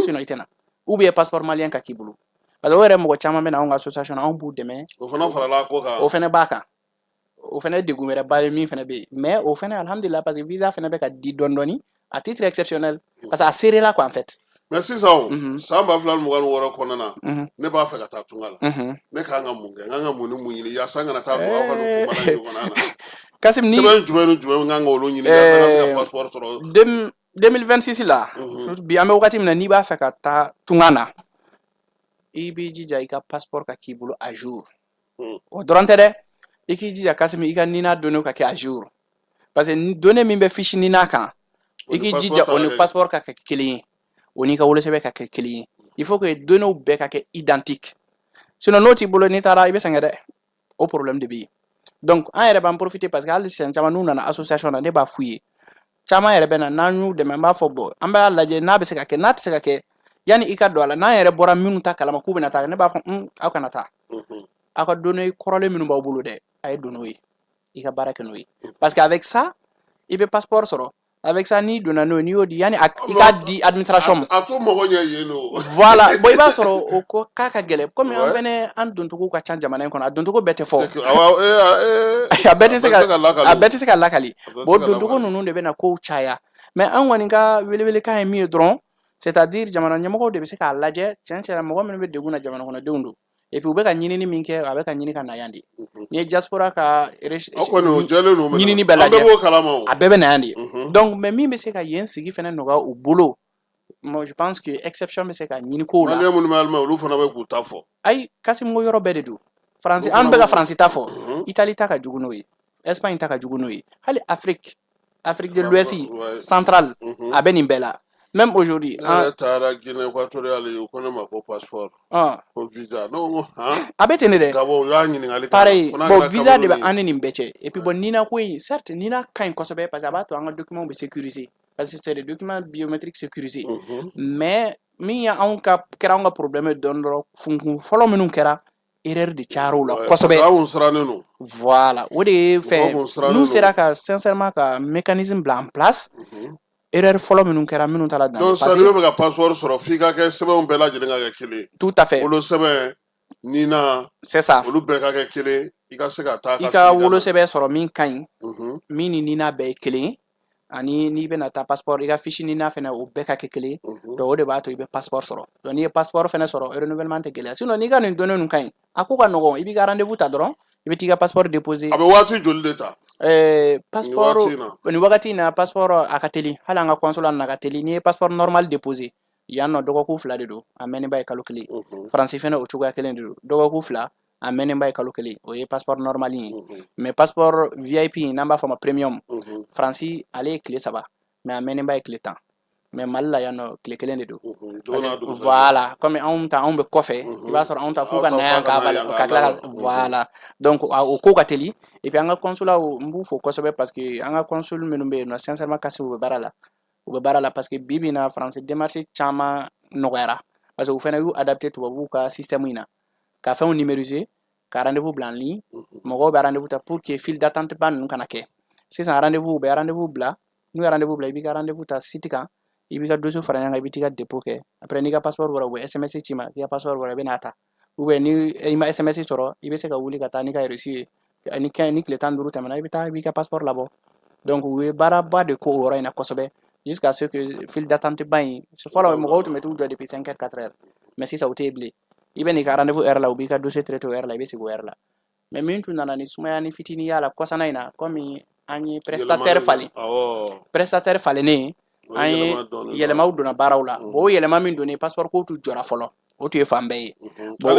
sinon i tɛ na, ou bien passeport malien ka k'i bolo, parce que o yɛrɛ, mɔgɔ caman bɛ na anw ka association na, anw b'u dɛmɛ. O fana farala ko kan. O fana b'a kan, o fana ye degun wɛrɛ ba ye min fana bɛ yen. Mais o fana, alhamdulillah, parce que visa fana bɛ ka di dɔɔni dɔɔni à titre exceptionnel, parce que a serré la quoi, en fait. Mais sisan o, san 2026 kɔnɔna na, ne b'a fɛ ka taa tunga la, ne kan ka mun kɛ? N kan ka mun ni mun ɲini yaasa n kana taa don aw ka nin kumana in ɲɔgɔnna na? Kasim, ni sɛbɛn jumɛn ni jumɛn n kan ka olu ɲini yaasa n ka se ka passeport sɔrɔ? 2026 la bi, an bɛ wagati min na, n'i b'a fɛ ka taa tunga na, i b'i jija i ka passeport ka k'i bolo à jour. O dɔrɔn tɛ dɛ, i k'i jija, Kasim, i ka nina données ka kɛ à jour, parce que données min bɛ fiche nina kan, i k'i jija o ni passeport ka kɛ kelen ye, o n'i ka wolosɛbɛn ka kɛ kelen ye. Il faut que données bɛɛ ka kɛ identique, sinon n'o t'i bolo, n'i taara, i bɛ sɛgɛn dɛ. O problème de bɛ yen. Donc an yɛrɛ b'an profiter, parce que hali siɲɛ caman n'u nana association na, ne b'a f'u ye, caman yɛrɛ bɛ na, n'an y'u dɛmɛ, an b'a fɔ bon, an b'a lajɛ n'a bɛ se ka kɛ, n'a tɛ se ka kɛ, yanni i ka don a la, n'an yɛrɛ bɔra minnu ta kalama k'u bɛna taa, ne b'a fɔ aw kana taa, aw ka données kɔrɔlen minnu b'aw bolo dɛ, a ye don n'o ye, i ka baara kɛ n'o ye, parce que avec ça, i bɛ passeport sɔrɔ. Avec ça, n'i donna n'o ye, n'i y'o di, yanni i k'a di administration ma. A t'u mago ɲɛ yen nɔ. Voilà. Bon, i b'a sɔrɔ o ko k'a ka gɛlɛn, komi an fɛnɛ, an doncogo ka ca jamana in kɔnɔ, a doncogo bɛɛ tɛ fɔ, a bɛɛ tɛ se ka, a bɛɛ tɛ se ka lakali. Bon, doncogo ninnu de bɛ na kow caya. Mais an kɔni ka welewelekan ye min ye dɔrɔn, c'est à dire jamana ɲɛmɔgɔw de bɛ se k'a lajɛ. Tiɲɛ tiɲɛ na, mɔgɔ minnu bɛ degun na, jamana kɔnɔdenw don, et puis u bɛ ka ɲinini min kɛ, a bɛ ka ɲini ka na yan de. N'i ye diaspora ka ɲinini bɛɛ lajɛ, an bɛɛ b'o kalama o. A bɛɛ bɛ na yan de. Donc, mais min bɛ se ka yen sigi fɛnɛ nɔgɔya u bolo, moi je pense que exception bɛ se ka ɲini kow la. Maliyɛn minnu bɛ Allemagne, olu fana bɛ k'u ta fɔ. Ayi, Kasim, ko yɔrɔ bɛɛ de don. Faransi, an bɛ ka Faransi ta fɔ, Italie ta ka jugu n'o ye, Espagne ta ka jugu n'o ye, hali Afrique de l'Ouest, centrale, a bɛ nin bɛɛ la, même aujourd'hui. Ne yɛrɛ taara Guinée équatoriale, u ko ne ma ko passeport, ko visa. Ne ko han? A bɛ ten de dɛ. Gabon, u y'a ɲininkali kɛ. Pareil. Bon, visa de bɛ an ni nin bɛɛ cɛ. Et puis bon, nina ko in, certes nina ka ɲi kosɛbɛ, parce que a b'a to an ka documents bɛ sécuriser, parce que c'est des documents biométriques sécurisés. Mais min ye anw ka kɛra anw ka problème ye dɔɔni dɔrɔn, funkun fɔlɔ minnu kɛra, erreur de cayara o la kosɛbɛ. Anw sirannen don. Voilà, o de ye fɛn n'u sera ka sincèrement ka mécanisme bila en place, erreur fɔlɔ minnu kɛra, minnu taara dans. Donc sisan, n'i bɛ fɛ ka passeport sɔrɔ, f'i ka kɛ sɛbɛnw bɛɛ lajɛlen ka kɛ kelen. Tout à fait. Wolosɛbɛn, nina. C'est ça. Olu bɛɛ ka kɛ kelen, i ka se ka taa. I ka wolosɛbɛn sɔrɔ min ka ɲi, min ni nina bɛɛ ye kelen ye, ani n'i bɛna taa passeport, i ka fiche nina fɛnɛ, o bɛɛ ka kɛ kelen ye. Donc o de b'a to i bɛ passeport sɔrɔ. Donc n'i ye passeport fɛnɛ sɔrɔ, renouvellement tɛ gɛlɛya. Sinon n'i ka nin données ninnu ka ɲi, a ko ka nɔgɔn, i b'i ka rendez-vous ta dɔrɔn, i bɛ t'i ka passeport déposer. A bɛ waati joli de ta? Passeport, nin wagati in na, passeport a ka teli, hali an ka consulat na ka teli. N'i ye passeport normal déposer yan nɔ, dɔgɔkun 2 de don, a mɛnnenba ye kalo 1. Faransi fɛnɛ, o cogoya kelen de don, dɔgɔkun 2, a mɛnnenba ye kalo 1. O ye passeport normal ye. Mais passeport VIP, n'an b'a fɔ a ma premium, Faransi, ale ye tile 3, mais a mɛnnenba ye tile 10. Mais Mali la yan nɔ, tile kelen de don. Voilà, comme anw ta, anw bɛ kɔfɛ, i b'a sɔrɔ anw ta f'u ka na yan k'a ka tila ka, voilà. Donc o ko ka teli. Et puis an ka consulat, n b'u fo kosɛbɛ, parce que an ka consul minnu bɛ yen nɔ, sincèrement, Kassim, u bɛ baara la, u bɛ baara la, parce que bi bi in na, France démarche caman nɔgɔyara, parce que u fana y'u adapté tubabuw ka système in na, ka fɛnw numériser, ka rendez-vous bila en ligne. Mɔgɔw bɛ rendez-vous ta pour que file d'attente ba ninnu kana kɛ. Sisan rendez-vous, u bɛ rendez-vous bila. N'u ye rendez-vous bila, i b'i ka rendez-vous ta site kan, i b'i ka dossier fara ɲɔgɔn kan, i bɛ t'i ka dépôt kɛ. Après, n'i ka passeport bɔra, u bɛ SMS ci ma k'i ka passeport bɔra, i bɛ n'a ta. Ou bien ni i ma SMS sɔrɔ, i bɛ se ka wuli ka taa n'i ka reçu ye. Ni tile 15 tɛmɛna, i bɛ taa, i b'i ka passeport labɔ. Donc u ye baaraba de k'o yɔrɔ in na kosɛbɛ, jusqu'à ce que file d'attente ba in, fɔlɔ mɔgɔw tun bɛ t'u jɔ depuis 5 heures, 4 heures, mais sisan o tɛ yen bilen. I bɛ n'i ka rendez-vous heure la, u b'i ka dossier traité o heure la, i bɛ segin o heure la. Mais min tun nana ni sumaya ni fitinin y'a la kɔsana in na, komi an ye prestataire falen, prestataire falennen, an ye yɛlɛmaw donna baaraw la. Bon, o yɛlɛma min donnen, passeport ko tun jɔra fɔlɔ, o tun ye fan bɛɛ ye. Bon,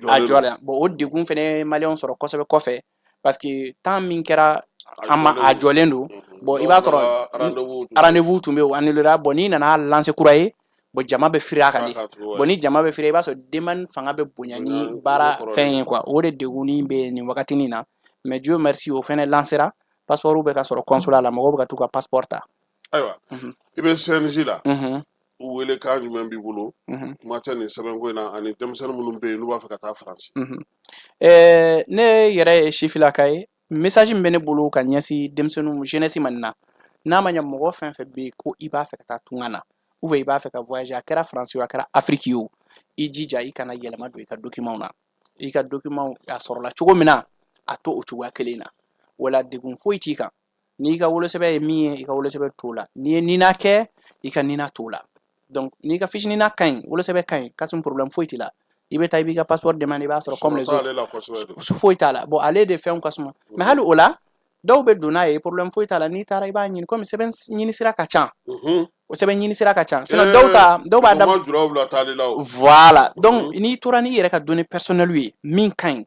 a jɔra. Bon, o degun fɛnɛ maliyɛnw sɔrɔ kosɛbɛ kɔfɛ, parce que temps min kɛra an ma, a jɔlen don. Bon, i b'a sɔrɔ rendez-vous tun bɛ yen, o annulera. Bon, n'i nana lancer kura ye, bon, jama bɛ firi a kan de. Bon, ni jama bɛ firi, i b'a sɔrɔ demande fanga bɛ bonya ni baara fɛn ye quoi. O de degunni bɛ nin wagatinin na. Mais Dieu merci, o fɛnɛ lancera, passeport bɛ ka sɔrɔ consulat la, mɔgɔw bɛ ka t'u ka passeport ta. Ayiwa, i bɛ CNJ la, u wele kan jumɛn b'i bolo, kuma tɛ nin sɛbɛnko in na, ani denmisɛnnin minnu bɛ yen n'u b'a fɛ ka taa Faransi? Ne yɛrɛ ye sifilaka ye. Message min bɛ ne bolo ka ɲɛsin denmisɛnninw, jeunesse ma nin na, n'a ma ɲɛ mɔgɔ fɛn fɛn bɛ yen ko i b'a fɛ ka taa tunga na, ou bien i b'a fɛ ka voyager, a kɛra Faransi o, a kɛra Afrique ye o, i jija i kana yɛlɛma don i ka document na. I ka document a sɔrɔla cogo min na, a to o cogoya kelen na. Wala degun foyi t'i kan. N'i ka wolosɛbɛn ye min ye, i ka wolosɛbɛn t'o la. N'i ye NINA kɛ, i ka NINA t'o la. Donc n'i ka fiche NINA ka ɲi, wolosɛbɛn ka ɲi, Kassim, problème foyi t'i la. I bɛ taa, i b'i ka passeport demande, i b'a sɔrɔ comme les autres, foyi t'a la. Bon, ale de fɛnw ka suma, mais hali o la, dɔw bɛ don n'a ye, problème foyi t'a la. N'i taara, i b'a ɲini, komi sɛbɛn ɲini sira ka ca, o sɛbɛn ɲini sira ka ca. Sinon dɔw ta, dɔw b'a daminɛ. Voilà, donc n'i tora n'i yɛrɛ ka données personnelles ye min ka ɲi,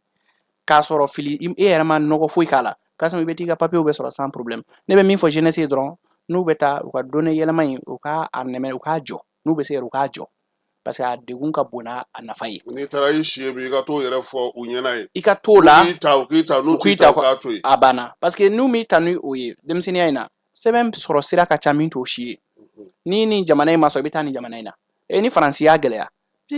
k'a sɔrɔ fili e yɛrɛ ma nɔgɔ foyi k'a la, Kassim, i bɛ t'i ka papier bɛ sɔrɔ sans problème. Ne bɛ min fɔ jeunesse ye dɔrɔn, n'u bɛ taa, u ka données yɛlɛma in, u k'a nɛmɛ, u k'a jɔ. N'u bɛ se yɛrɛ, u k'a jɔ, parce que a degun ka bon n'a a nafa ye. N'i taara i si ye, i ka t'o yɛrɛ fɔ u ɲɛna ye. I ka t'o la. K'i ta, u k'i ta, n'u t'i ta, u k'a to yen. A banna, parce que n'u m'i ta ni o ye, denmisɛnninya in na, sɛbɛn sɔrɔ sira ka ca min t'o si ye. Ni jamana in ma sɔn, i bɛ taa nin jamana in na. E ni Faransi y'a gɛlɛya,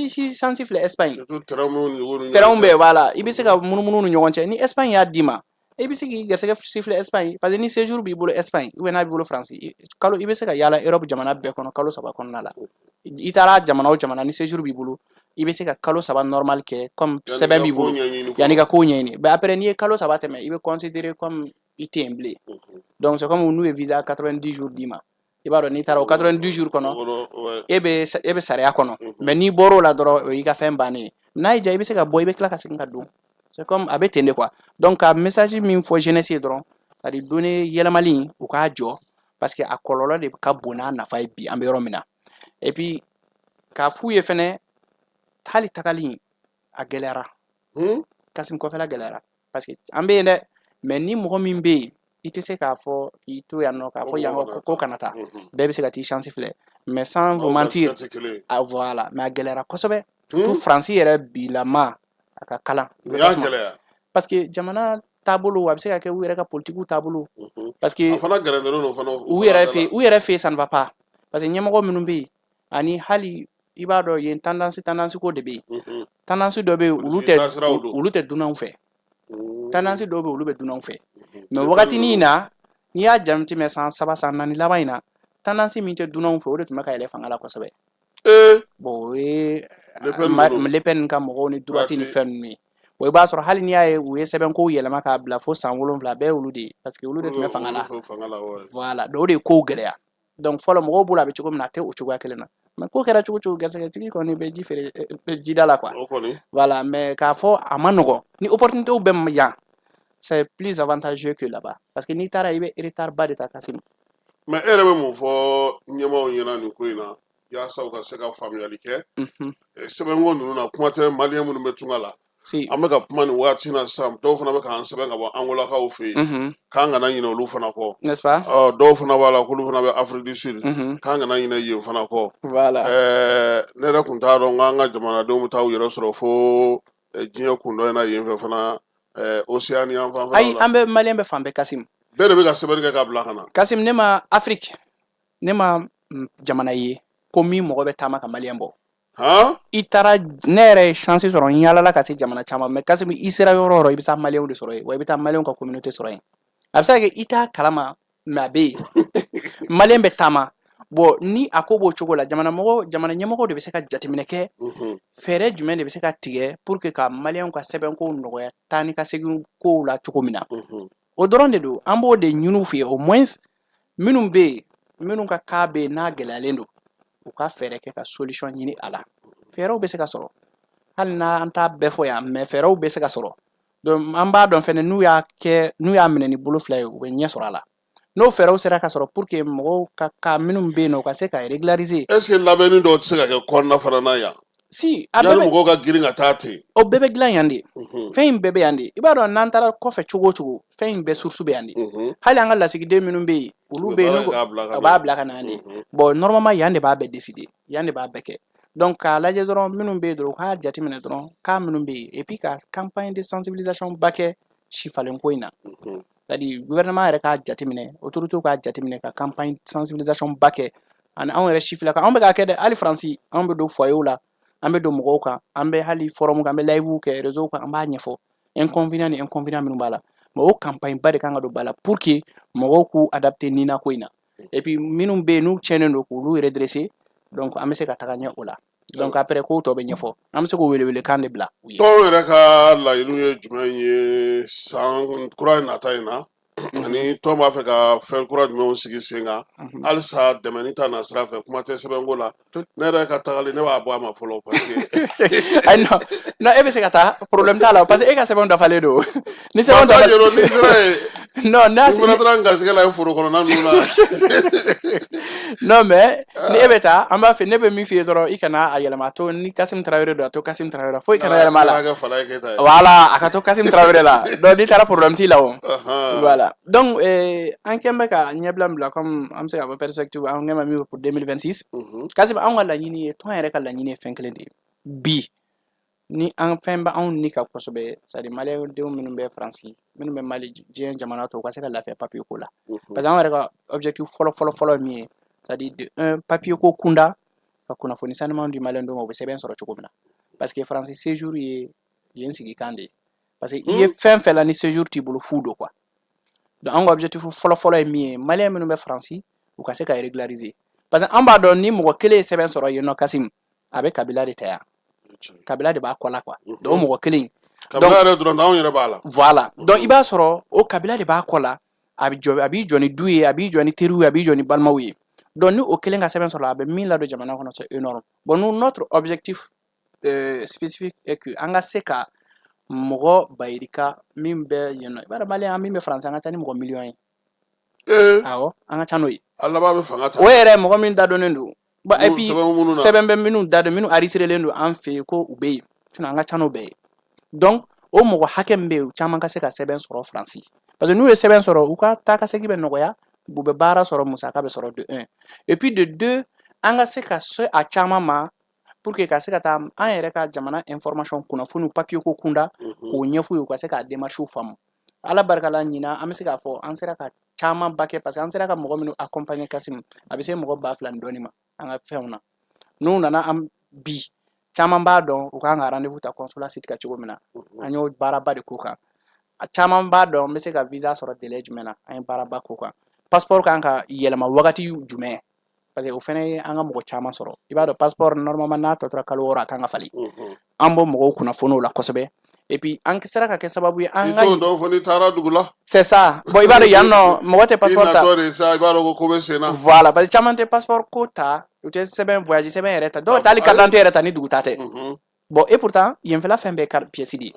si chance filɛ Espagne, terrain bɛ, voilà, i bɛ se ka munumunu ni ɲɔgɔn cɛ. Ni Espagne y'a d'i ma, i bɛ se k'i garisɛgɛ siffler Espagne, parce que ni séjour b'i bolo Espagne, ou bien n'a b'i bolo Faransi, kalo i bɛ se ka yaala Europe jamana bɛɛ kɔnɔ kalo 3 kɔnɔna la. I taara jamana o jamana, ni séjour b'i bolo, i bɛ se ka kalo 3 normal kɛ, comme sɛbɛn b'i bolo, yanni ka ko ɲɛɲini. Mais après, n'i ye kalo 3 tɛmɛ, i bɛ considérer comme i tɛ yen bilen. Donc c'est comme n'u ye visa 90 jours d'i ma. I b'a dɔn, n'i taara o 90 jours kɔnɔ, e bɛ sariya kɔnɔ. Mais n'i bɔr'o la dɔrɔn, o y'i ka fɛn bannen ye. N'a y'i diya, i bɛ se ka bɔ, i bɛ tila ka segin ka don. C'est comme a bɛ ten de quoi. Donc ka message min fɔ jeunesse ye dɔrɔn, c'est à dire données yɛlɛmali, u k'a jɔ, parce que a kɔlɔlɔ de ka bon n'a nafa ye bi an bɛ yɔrɔ min na. Et puis k'a f'u ye fɛnɛ, hali tagali a gɛlɛyara. Kassim, kɔfɛla gɛlɛyara, parce que an bɛ yen dɛ, mais ni mɔgɔ min bɛ yen, i tɛ se k'a fɔ k'i to yan nɔ k'a fɔ yan ko kana taa. Bɛɛ bɛ se ka t'i chance filɛ, mais sans vous mentir, ah voilà, mais a gɛlɛyara kosɛbɛ, surtout Faransi yɛrɛ bilama a ka kalan, parce que jamana taabolo, a bɛ se ka kɛ u yɛrɛ ka politikiw taabolo, parce que u yɛrɛ fɛ, ça ne va pas, parce que ɲɛmɔgɔ minnu bɛ yen, ani hali i b'a dɔn yen, tendance ko de bɛ yen. Tendance dɔ bɛ yen, olu tɛ dunanw fɛ. Tendance dɔw bɛ yen, olu bɛ dunanw fɛ. Mais wagatinin in na, n'i y'a jateminɛ, san 3, san 4 laban in na, tendance min tɛ dunanw fɛ, o de tun bɛ ka yɛlɛ fanga la kosɛbɛ. Bon, o ye Le Pen ka mɔgɔw ni droite ni fɛn ninnu ye. Bon, i b'a sɔrɔ hali n'i y'a ye u ye sɛbɛnkow yɛlɛma k'a bila fo san 7, a bɛɛ ye olu de ye, parce que olu de tun bɛ fanga la. Voilà, donc o de ye kow gɛlɛya. Donc fɔlɔ mɔgɔw bolo a bɛ cogo min na, a tɛ o cogoya kelen na. Mais ko kɛra cogo cogo, garisɛgɛtigi kɔni bɛ ji feere jida la quoi. Voilà, mais k'a fɔ a ma nɔgɔn, ni opportunité bɛ yan, c'est plus avantageux que là-bas, parce que n'i taara, i bɛ retard ba de ta, Kassim. Mais e yɛrɛ bɛ mun fɔ ɲɛmaaw ɲɛna nin ko in na, yaasa u ka se ka faamuyali kɛ sɛbɛnko ninnu na, kuma tɛ maliyɛn minnu bɛ tunga la? Si. An bɛ ka kuma nin waati in na sisan, dɔw fana bɛ k'an sɛbɛn ka bɔ Angolakaw fɛ yen, k'an kana ɲinɛ olu fana kɔ. N'est-ce pas? Ɔ, dɔw fana b'a la k'olu fana bɛ Afrique du Sud, k'an kana ɲinɛ yen fana kɔ. Voilà. Ne yɛrɛ tun t'a dɔn k'an ka jamanadenw bɛ taa u yɛrɛ sɔrɔ fo diɲɛ kun dɔ in na yen fɛ fana, Océanie yan fan Ayi, fana. An bɛ Malien bɛ fan bɛɛ, Kasim. Bɛɛ de bɛ ka sɛbɛnni kɛ k'a bila ka na. Kasim, ne ma Afrique, ne ma jamana ye ko min mɔgɔ bɛ taama ka Malien bɔ. Han. I taara, ne yɛrɛ ye chance sɔrɔ, n yaalala ka se jamana caman, mais Kasim, i sera yɔrɔ o yɔrɔ, i bɛ taa Malienw de sɔrɔ yen, wa i bɛ taa Malienw ka communauté sɔrɔ yen. A bɛ se ka kɛ i t'a kalama, mais a bɛ yen, Malien bɛ taama. Bon, ni a ko b'o cogo la, jamana mɔgɔ, jamana ɲɛmɔgɔw de bɛ se ka jateminɛ kɛ, fɛɛrɛ jumɛn de bɛ se ka tigɛ pour que ka Malienw ka sɛbɛnkow nɔgɔya, taa ni ka segin kow la cogo min na. O dɔrɔn de don, an b'o de ɲini u fɛ yen. Au moins minnu bɛ yen, minnu ka cas bɛ yen n'a gɛlɛyalen don, u ka fɛɛrɛ kɛ ka solution ɲini a la. Fɛɛrɛw bɛ se ka sɔrɔ, hali n'an t'a bɛɛ fɔ yan, mais fɛɛrɛw bɛ se ka sɔrɔ. Donc an b'a dɔn fɛnɛ, n'u y'a kɛ, n'u y'a minɛ ni bolo fila ye, u bɛ ɲɛ sɔrɔ a la, n'o fɛɛrɛw sera ka sɔrɔ pour que mɔgɔw ka cas minnu bɛ yen nɔ, u ka se ka régulariser. Est ce que labɛnni dɔw tɛ se ka kɛ kɔnɔna fana na yan? Si, a bɛɛ Yanni bɛ mɔgɔw ka girin ka taa ten. O bɛɛ bɛ dilan yan de. Fɛn in bɛɛ bɛ yan de. I b'a dɔn, n'an taara kɔfɛ cogo o cogo, fɛn in bɛɛ source bɛ yan de. Hali an ka lasigiden minnu bɛ yen, olu U bɛ bɛ yen baara n'u kɛ k'a bila ka a na. B'a bila ka na yan de. Bon, normalement yan de b'a bɛɛ décider, yan de b'a bɛɛ kɛ. Donc k'a lajɛ dɔrɔn, minnu bɛ yen dɔrɔn, u k'a jateminɛ dɔrɔn, cas minnu bɛ yen, et puis ka campagne de sensibilisation ba kɛ sifalenko in na. C'est à dire gouvernement yɛrɛ k'a jateminɛ, autorités k'a jateminɛ ka campagne sensibilisation ba kɛ, ani anw yɛrɛ sifilaka, anw bɛ k'a kɛ dɛ. Hali Faransi, anw bɛ don foyer la, an bɛ don mɔgɔw kan, an bɛ hali forum kan, an bɛ live kɛ réseau kan, an b'a ɲɛfɔ inconvénient ni inconvénient minnu b'a la. Mais o campagne ba de kan ka don ba la pour que mɔgɔw k'u adapter nina ko in na, et puis minnu bɛ yen n'u tiɲɛnen don, k'olu redresser. Donc an bɛ se ka taga ɲɛ o la. Donc après, kow tɔ bɛ ɲɛfɔ, an bɛ se k'o welewelekan de bila u ye. Tɔn yɛrɛ ka laɲiniw ye jumɛn ye san kura in nata in na, ani tɔn b'a fɛ ka fɛn kura jumɛnw sigi sen kan halisa dɛmɛni ta na sira fɛ? Kuma tɛ sɛbɛnko la, ne yɛrɛ ka tagali, ne b'a bɔ a ma fɔlɔ parce que Ayi, non non, e bɛ se ka taa, problème t'a la, parce que e ka sɛbɛnw dafalen don. Ni sɛbɛnw taa dafalen yen nɔ, n'i sera yen, non, n'a ni fana taara n garisigɛ la ye foro kɔnɔna ninnu na. Non, mais ni e bɛ taa, an b'a fɛ, ne bɛ min f'i ye dɔrɔn, i kana a yɛlɛma. A to ni Kasim Tarawele don, a to Kasim Tarawele la, foyi kana yɛlɛma a la. N'a kɛ Falaye Keyita ye. Voilà, a ka to Kasim Tarawele la. Donc n'i taara, problème t'i la o. Voilà, donc an kɛn bɛ ka ɲɛbila min bila, comme an bɛ se k'a fɔ perspective, an kɛn bɛ min fɔ pour 2026, Kasim, anw ka laɲini ye, tɔn yɛrɛ ka laɲini ye fɛn kelen de ye bi ni an fɛn bɛ anw ni ka kosɛbɛ, c'est à dire Maliyɛndenw minnu bɛ Faransi, minnu bɛ Mali, diɲɛ jamana tɔw, u ka se ka lafiya papier ko la. Parce que anw yɛrɛ ka objectif fɔlɔ fɔlɔ fɔlɔ ye min ye, c'est à dire de un, papier ko kunda, ka kunnafoni sanuman di Maliyɛndenw ma, u bɛ sɛbɛn sɔrɔ cogo min na. Parce que Faransi séjour ye yen sigikan de ye, parce que i ye fɛn fɛn la, ni séjour t'i bolo, fu don quoi. Donc an ka objectif fɔlɔ fɔlɔ ye min ye, Maliyɛn minnu bɛ Faransi, u ka se ka régulariser. Parce que an b'a dɔn, ni mɔgɔ kelen ye sɛbɛn sɔrɔ yen nɔ, Kasim, a bɛ kabila de ta yan, kabila de b'a kɔ la quoi. Donc o mɔgɔ kelen Kabila yɛrɛ dɔrɔn, anw yɛrɛ b'a la. Voilà, donc i b'a sɔrɔ o kabila de b'a kɔ la, a bɛ jɔ, a b'i jɔ ni du ye, a b'i jɔ ni teriw ye, a b'i jɔ ni balimaw ye. Donc ni o kelen ka sɛbɛn sɔrɔ, a bɛ min ladon jamana kɔnɔ, c'est énorme. Bon, nous, notre objectif spécifique est que an ka se ka mɔgɔ bayirika min bɛ yen nɔ. I b'a dɔn, Maliyɛn min bɛ Faransi, an ka ca ni mɔgɔ miliyɔn ye. Awɔ, an ka ca n'o ye. A laban bɛ fanga ta. O yɛrɛ mɔgɔ min dadɔnnen don. Bon, et puis sɛbɛn minnu na. Sɛbɛn bɛ minnu da dɔn, minnu enregistrelen don an fɛ yen ko u bɛ yen, sinon an ka ca n'o bɛɛ ye. Donc o mɔgɔ hakɛ min bɛ yen, u caman ka se ka sɛbɛn sɔrɔ Faransi, parce que n'u ye sɛbɛn sɔrɔ, u ka taa ka segin bɛ nɔgɔya, u bɛ baara sɔrɔ, musaka bɛ sɔrɔ, de un, et puis de deux, an ka se ka se a caman ma pour que ka se ka taa an yɛrɛ ka jamana information, kunnafoniw, papier ko kunda, k'o ɲɛf'u ye, u ka se k'a démarche faamu. Ala barika la, ɲinan an bɛ se k'a fɔ an sera ka caman ba kɛ, parce que an sera ka mɔgɔ minnu accompagner, Kasim, a bɛ se mɔgɔ 2000 ni dɔɔni ma an ka fɛnw na. N'u nana an bi, caman b'a dɔn u kan ka rendez-vous ta consulat site kan cogo min na, an y'o baaraba de k'o kan. A caman b'a dɔn n bɛ se ka visa sɔrɔ délai jumɛn na, an ye baaraba k'o kan. Passeport kan ka yɛlɛma wagati jumɛn, parce que o fɛnɛ ye an ka mɔgɔ caman sɔrɔ. I b'a dɔn, passeport normalement n'a tɔ tora kalo 6, a kan ka falen. An b'o mɔgɔw kunnafoni o la kosɛbɛ. Et puis an sera ka kɛ sababu ye an I ka t'o dɔn fo n'i taara dugu la. C'est ça. Bon, i b'a dɔn, yan nɔ, mɔgɔ tɛ I passeport ta. natɔ de sa, i b'a dɔn ko ko bɛ sen na. Voilà, parce que caman tɛ passeport ko ta, u tɛ sɛbɛn, voyage sɛbɛn yɛrɛ ta, dɔw tɛ hali carte d'identité yɛrɛ ta ni dugu ta tɛ. Bon, et pourtant yenfɛla fɛn bɛɛ carte pièce de ye.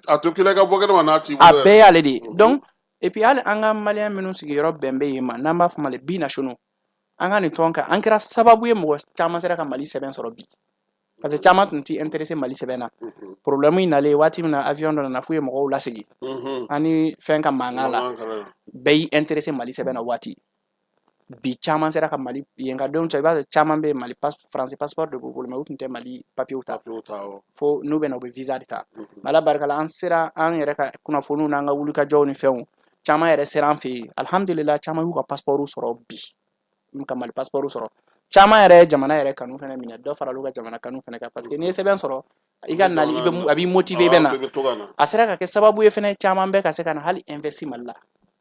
A to k'i la i ka bɔ kɛnɛma n'a t'i A bolo yɛrɛ. Bɛɛ y'ale de ye. Donc et puis hali an ka Maliyɛn minnu sigiyɔrɔ bɛn bɛ yen ma, n'an b'a fɔ ma les binationaux, an ka nin tɔn kan, an kɛra sababu ye mɔgɔ caman sera ka Mali sɛbɛn sɔrɔ bi. Parce que caman tun tɛ intéressé Mali sɛbɛn na. Problème in nalen waati min na, avion dɔ nana f'u ye mɔgɔw lasegin ani fɛn ka mankan la, bɛɛ y'i intéressé Mali sɛbɛn na. Waati bi, caman sera ka Mali yen ka denw cɛ. I b'a sɔrɔ caman bɛ yen, Mali français passeport de b'u bolo, mais u tun tɛ Mali papier ta. Fo n'u bɛ na, u bɛ visa de ta. Ala barika la, an sera an yɛrɛ ka kunnafoniw n'an ka wulikajɔw ni fɛnw, caman yɛrɛ sera an fɛ yen. Alihamudulila, caman y'u ka passeport sɔrɔ bi, ka Mali passeport sɔrɔ. Caman yɛrɛ ye jamana yɛrɛ kanu fana minɛ, dɔ farala u ka jamana kanu fana kan, parce que n'i ye sɛbɛn sɔrɔ, i ka nali, i bɛ a b'i motiver, i bɛ na. A sera ka kɛ sababu ye fana, caman bɛ ka se ka na hali investir Mali la.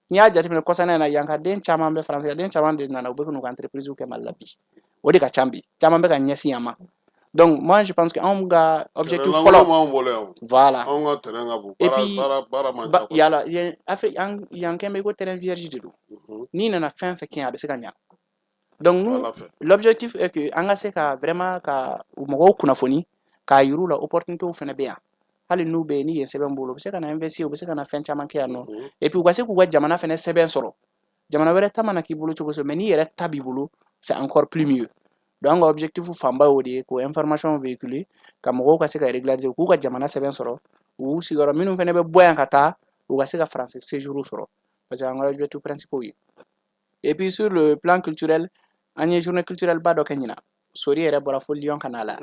N'i y'a jateminɛ kɔsana in na, yan ka den caman bɛ, faransi den caman de nana, u bɛ n'u ka entreprise kɛ Mali la bi. O de ka ca bi, caman bɛ ka ɲɛsin yan ma. Donc moi, je pense que anw ka objectif fɔlɔ, voilà. Anw ka terrain ka bon. Et puis baara man ca. Yala yan Afrique, an yan kɛn bɛ ko terrain vierge de don. N'i nana fɛn fɛn kɛ, a bɛ se ka ɲa. Donc nous, l'objectif est que an ka se ka vraiment ka mɔgɔw kunnafoni, k'a yir'u la opportunité fana bɛ yan. Hali n'u bɛ yen, ni yen sɛbɛn b'u bolo, u bɛ se ka na investir, u bɛ se ka na fɛn caman kɛ yan nɔ. Et puis u ka se k'u ka jamana fana sɛbɛn sɔrɔ. Jamana wɛrɛ ta mana k'i bolo cogo o, mais n'i yɛrɛ ta b'i bolo, c'est encore plus mieux. Donc an ka objectif fanba y'o de ye, k'o information véhiculer, ka mɔgɔw ka se ka régulariser, k'u ka jamana sɛbɛn sɔrɔ, u sigiyɔrɔ. Minnu fana bɛ bɔ yan ka taa, u ka se ka français séjour sɔrɔ, parce que an ka objectif principaux ye. Et puis sur le plan culturel, an ye journée culturelle ba dɔ kɛ ɲina. Sori yɛrɛ bɔra fo Lyon ka na la,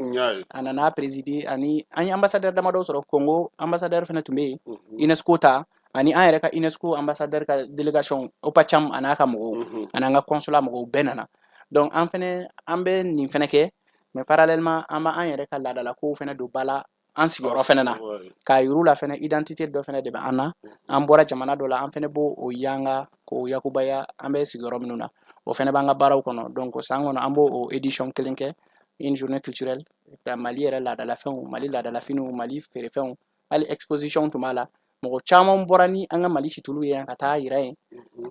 a nana présider. Ani an ye ambassadeur damadɔ sɔrɔ. Congo ambassadeur fana tun bɛ yen, UNESCO ta, ani an yɛrɛ ka UNESCO ambassadeur ka délégation Opacham, a n'a ka mɔgɔw, ani an ka consulat mɔgɔw bɛɛ nana. Donc an fɛnɛ, an bɛ nin fɛnɛ kɛ, mais parallèlement, an b'an yɛrɛ ka laadalakow fɛnɛ don ba la an sigiyɔrɔ fɛnɛ na, k'a yir'u la fɛnɛ identité dɔ fɛnɛ de bɛ an na. An bɔra jamana dɔ la, an fɛnɛ b'o o yanga k'o yakubaya an bɛ sigiyɔrɔ minnu na. O fɛnɛ b'an ka baaraw kɔnɔ. Donc san kɔnɔ, an b'o o édition kelen kɛ, une journée culturelle, ka Mali yɛrɛ laadalafɛnw, Mali laadalafiniw, Mali feerefɛnw, hali exposition tun b'a la. Mɔgɔ caman bɔra ni an ka Mali situlu ye yan ka taa yira yen,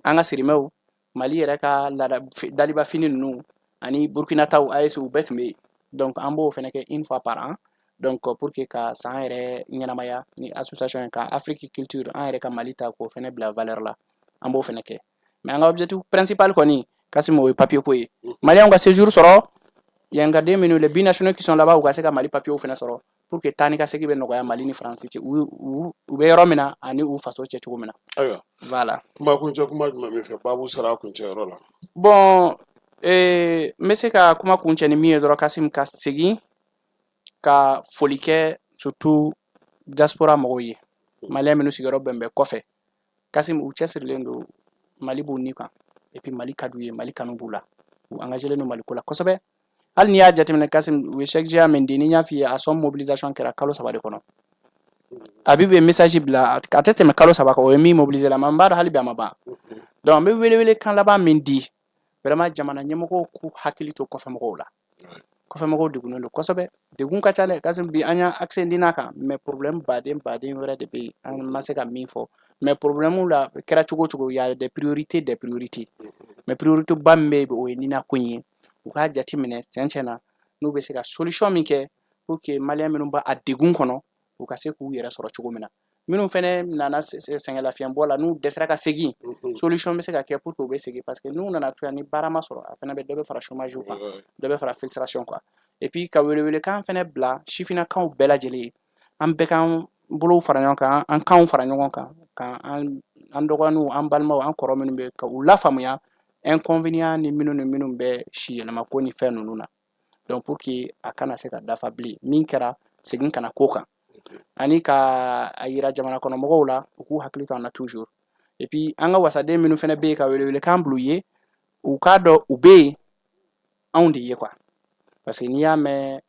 an ka sirimɛw, Mali yɛrɛ ka laada daliba fini ninnu ani Burkina taw, AES, u bɛɛ tun bɛ yen. Donc an b'o fɛnɛ kɛ une fois par an, donc pour que ka san yɛrɛ ɲɛnamaya ni association ye, ka Afrique culture, an yɛrɛ ka Mali ta, k'o fɛnɛ bila valeur la. An b'o fɛnɛ kɛ. Mais an ka objectif principal kɔni, Kassim, o ye papier ko ye. Maliyɛnw ka séjour sɔrɔ, yan ka den minnu, les binationaux qui sont là-bas, u ka se ka Mali papier fɛnɛ sɔrɔ, pour que taa ni ka segin bɛ nɔgɔya Mali ni Faransi cɛ, u bɛ yɔrɔ min na ani u faso cɛ cogo min na. Ayiwa. Voilà. Kuma kuncɛ kuma jumɛn bɛ fɛ? Baabu sera a kuncɛyɔrɔ la. Bon, n bɛ se ka kuma kuncɛ ni min ye dɔrɔn, Kassim, ka segin ka foli kɛ surtout diaspora mɔgɔw ye, maliyɛn minnu sigiyɔrɔ bɛn bɛ kɔfɛ. Kassim, u cɛsirilen don, Mali b'u ni kan, et puis Mali ka d'u ye, Mali kanu b'u la, u engagé len don Mali ko la kosɛbɛ. Hali n'i y'a jateminɛ, Kassim, u ye chèque géant min di, ni n y'a f'i ye, a somme mobilisation kɛra kalo 3 de kɔnɔ. Habib ye message bila, a tɛ tɛmɛ kalo 3 kan, o ye min mobiliser la, mais n b'a dɔn hali bi a ma ban. Donc n bɛ wele kan laban min di, vraiment, jamana ɲɛmɔgɔw k'u hakili to kɔfɛmɔgɔw la. Kɔfɛmɔgɔw degunnen don kosɛbɛ, degun ka ca dɛ, Kassim. Bi an y'a accès n'a kan, mais problème baden baden wɛrɛ de bɛ yen, an ma se ka min fɔ. Mais problème la kɛra cogo o cogo, y a des priorités, des priorités, mais priorité ba min bɛ yen, o ye nina ko in ye. U k'a jateminɛ tiɲɛ tiɲɛ na, n'u bɛ se ka solution min kɛ pour que maliyɛn minnu b'a a degun kɔnɔ, u ka se k'u yɛrɛ sɔrɔ cogo min na. Minnu fɛnɛ nana sɛgɛnlafiɲɛbɔ la, n'u dɛsɛra ka segin, solution bɛ se ka kɛ pour que u bɛ segin, parce que n'u nana to yan ni baara ma sɔrɔ, a fɛnɛ bɛ dɔ bɛ fara chômage kan, dɔ bɛ fara frustration kan. Et puis ka welewelekan fɛnɛ bila sifinnakaw bɛɛ lajɛlen ye, an bɛɛ k'an bolow fara ɲɔgɔn kan, an kanw fara ɲɔgɔn kan, ka an dɔgɔninw, an balimaw, an kɔrɔ minnu bɛ, ka u lafaamuya inconvénient ni minnu ni minnu bɛ si yɛlɛma ko ni fɛn ninnu na. Donc pour que a kana se ka dafa bilen, min kɛra, segin kana ko kan, ani ka a yira jamana kɔnɔ mɔgɔw la, u k'u hakili to an na toujours. Et puis an ka wasaden minnu fɛnɛ bɛ yen, ka welewelekan bila u ye, u k'a dɔn u bɛ yen anw de ye quoi, parce que n'i y'a mɛn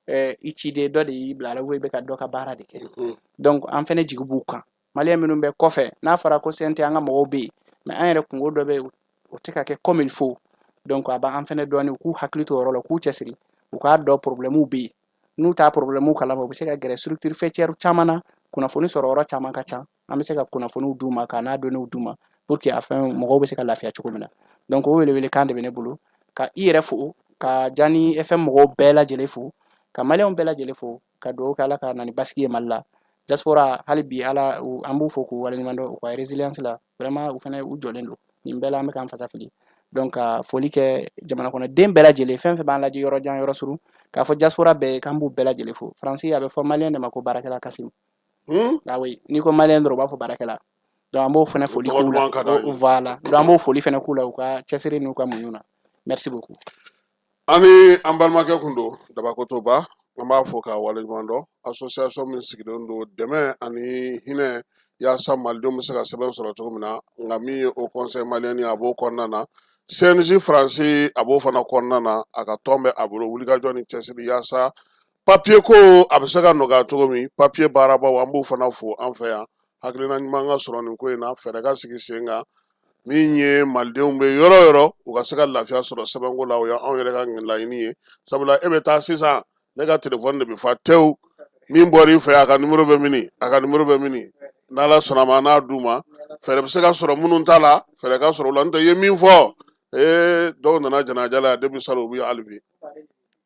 i ciden dɔ de y'i bila a la, i bɛ ka dɔ ka baara de kɛ. Donc an fɛnɛ jigi b'u kan, maliyɛn minnu bɛ kɔfɛ. N'a fɔra ko CNT, an ka mɔgɔw bɛ yen, mais an yɛrɛ kungo dɔ bɛ yen, o tɛ ka kɛ comme il faut. Donc a b'an fɛnɛ dɔɔni, u k'u hakili to o yɔrɔ la, u k'u cɛsiri, u k'a dɔn problème bɛ yen. N'u t'a problème kalama, u bɛ se ka gɛrɛ structure faîtière caman na, kunnafoni sɔrɔ yɔrɔ caman ka ca. An bɛ se ka kunnafoniw d'u ma, ka n'a données d'u ma, pour que a fɛn mɔgɔw bɛ se ka lafiya cogo min na. Donc o welewelekan de bɛ ne bolo, ka i yɛrɛ fo, ka Jani FM mɔgɔw bɛɛ lajɛlen fo, ka maliyɛnw bɛɛ lajɛlen fo, ka dugawu kɛ Ala ka na ni basigi ye Mali la. Diaspora, hali bi Ala an b'u fo k'u waleɲuman dɔn u ka résilience la. Vraiment, u fɛnɛ u jɔlen don nin bɛɛ la. An bɛ k'an fasa fili. Donc ka foli kɛ jamana kɔnɔ den bɛɛ lajɛlen, fɛn fɛn b'an lajɛ yɔrɔ jan yɔrɔ surun, k'a fɔ diaspora bɛɛ ye k'an b'u bɛɛ lajɛlen fo. Faransi, a bɛ fɔ malien de ma ko baarakɛla, Kasim. Ah oui, n'i ko malien dɔrɔn, u b'a fɔ baarakɛla. Donc an b'o fana foli k'u la. Voilà, donc an b'o foli fana k'u la, u ka cɛsiri n'u ka muɲu na. Merci beaucoup. An ni an balimakɛ kun don Dabakotoba, an b'a fɔ k'a waleɲuman dɔn. Association min sigilen don dɛmɛ ani hinɛ yaasa malidenw bɛ se ka sɛbɛn sɔrɔ cogo min na, nka min ye Haut Conseil malien ye, a b'o kɔnɔna na. CNJ Faransi, a b'o fana kɔnɔna na. A ka tɔn bɛ a bolo, wulikajɔ ni cɛsiri yaasa papiye ko a bɛ se ka nɔgɔya cogo min, papiye baarabaw, an b'u fana fo an fɛ yan. Hakilina ɲuman ka sɔrɔ nin ko in na, fɛɛrɛ ka sigi sen kan min ye malidenw bɛ yɔrɔ o yɔrɔ, u ka se ka lafiya sɔrɔ sɛbɛnko la. O y'anw yɛrɛ ka laɲini ye, sabula e bɛ taa sisan, ne ka telefɔni de bɛ fa tewu. Min bɔra i fɛ, a ka nimoro bɛ mini, a ka nimoro bɛ mini. N'Ala sɔnna ma, n'a d'u ma, fɛɛrɛ bɛ se ka sɔrɔ minnu ta la, fɛɛrɛ ka sɔrɔ o la. N'o tɛ, i ye min fɔ, ee, dɔw nana janaja la depuis salon, u bɛ hali bi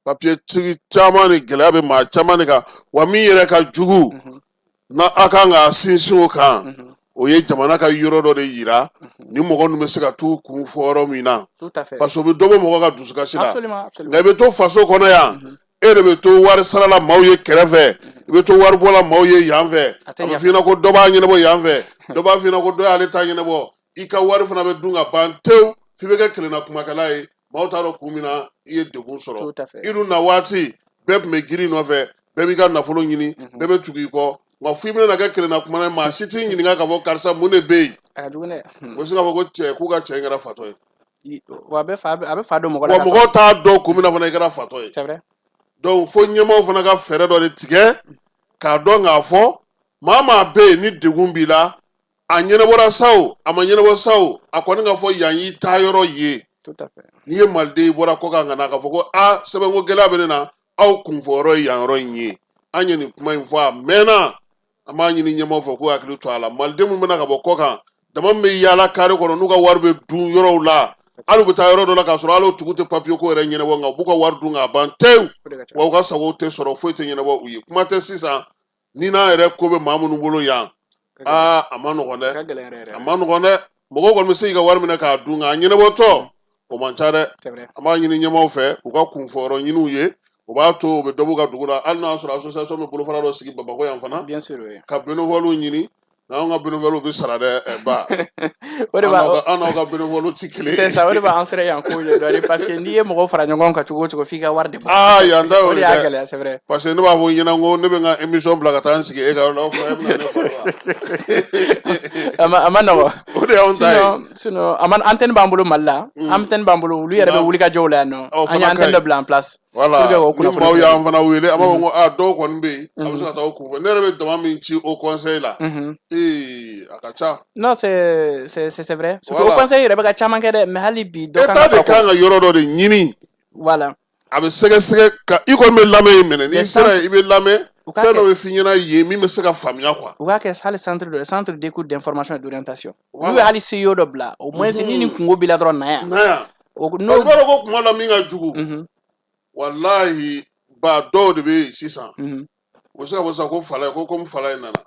papiye tigi caman ni gɛlɛya bɛ maa caman de kan. Wa min yɛrɛ ka jugu na, a kan ka sinsin o kan, o ye jamana ka yɔrɔ dɔ de yira ni mɔgɔ ninnu bɛ se ka t'u kun fɔ yɔrɔ min na, parce que o bɛ dɔ bɔ mɔgɔ ka dusukasi la. Nka i bɛ to faso kɔnɔ yan, e de bɛ to wari sara la maaw ye kɛrɛfɛ, i bɛ to wari bɔ la maaw ye yan fɛ, a bɛ f'i ɲɛna ko dɔ b'a ɲɛnabɔ yan fɛ, dɔ b'a f'i ɲɛna ko dɔ y'ale ta ɲɛnabɔ. I ka wari fana bɛ dun ka ban tewu, f'i bɛ kɛ kelenna kumakɛla ye, maaw t'a dɔn kun min na i ye degun sɔrɔ. I dun na waati bɛɛ tun bɛ girin nɔfɛ, bɛɛ b'i ka nafolo ɲini, bɛɛ bɛ tugu i kɔ, nka f'i bɛna kɛ kelenna kuma ye, maa si t'i ɲininka k'a fɔ karisa, mun de bɛ yen? O bɛ se k'a fɔ ko cɛ, k'u ka cɛ in kɛra fatɔ ye. Wa a bɛ fa don mɔgɔ la. Wa mɔgɔw t'a dɔn kun min na fana i kɛra fatɔ ye. Donc fo ɲɛmaaw fana ka fɛɛrɛ dɔ de tigɛ k'a dɔn k'a fɔ maa bɛ yen ni degun b'i la, a ɲɛnabɔra sa o, a ma ɲɛnabɔ sa o, a kɔni ka fɔ yan y'i taa yɔrɔ ye. N'i ye maliden, i bɔra kɔkan ka na, k'a fɔ ko a sɛbɛnko gɛlɛya bɛ ne na, aw kunfɔyɔrɔ ye yan yɔrɔ in ye. An ye nin kuma in fɔ a mɛnna, an b'a ɲini ɲɛmaaw fɛ k'u hakili to a la. Maliden minnu bɛna ka bɔ kɔkan, dama min bɛ yaala kare kɔnɔ, n'u ka wari bɛ dun yɔrɔw la, hali u bɛ taa yɔrɔ dɔ la k'a sɔrɔ hali o tigiw tɛ papiye ko yɛrɛ ɲɛnabɔ, nka u b'u ka wari dun k'a ban tewu, wa u ka sago tɛ sɔrɔ, foyi tɛ ɲɛnabɔ u ye. Kuma tɛ sisan ni n'a yɛrɛ ko bɛ maa minnu bolo yan, aa, a ma nɔgɔn dɛ, a ma nɔgɔn dɛ. Mɔgɔw kɔni bɛ se k'i ka wari minɛ k'a dun, nka a ɲɛnabɔtɔ o man ca dɛ. An b'a ɲini ɲɛmaaw fɛ u ka kunfɔyɔrɔ ɲini u ye, o b'a to u bɛ dɔ b'u ka dugu la. Hali n'a y'a sɔrɔ association bɛ bolofara dɔ sigi Bamakɔ yan fana, ka bénévoles ɲini. Anw ka bénévoles bɛ sara dɛ ba. O de b'a an n'aw ka bénévoles ti kelen. C'est ça, o de b'an sera yan ko ye dɔɔni, parce que n'i ye mɔgɔw fara ɲɔgɔn kan cogo o cogo, f'i ka wari de bɔ. Aa, yan ta o de y'a gɛlɛya, c'est vrai. Parce que ne b'a fɔ ɲɛna ko ne bɛ n ka émission bila ka taa n sigi e ka yɔrɔ la, o tuma e bɛna ne faga. A ma nɔgɔn. O de y'anw ta ye. Sinon a ma, antenne b'an bolo Mali la, antenne b'an bolo, olu yɛrɛ bɛ wuli ka jɔw la yan nɔ. An ye antenne dɔ bila en place. Voilà, ni maaw y'an fana wele, an b'a fɔ ko aa, dɔw kɔni bɛ yen, a bɛ se ka taa o kunfɛ. Ne yɛrɛ bɛ dama min ci Haut Conseil la, ee, a ka ca. Non, c'est vrai, surtout Haut Conseil yɛrɛ bɛ ka caman kɛ dɛ, mais hali bi dɔ kan ka de kan ka yɔrɔ dɔ de ɲini. A bɛ sɛgɛsɛgɛ ka i kɔni bɛ lamɛn yen minɛ, n'i sera yen, i bɛ lamɛn, fɛn dɔ bɛ f'i ɲɛna yen min bɛ se ka faamuya quoi. U k'a kɛ hali centre dɔ ye, centre d'écoute, d'information et d'orientation. N'u ye hali CIO dɔ bila, au moins ni nin kungo b'i la dɔrɔn, na yan. Na yan. O n'o b'a dɔn ko kuma la min ka jugu, walahi ba, dɔw de bɛ yen sisan, u bɛ se ka fɔ sisan ko Falaye, ko komi Falaye nana,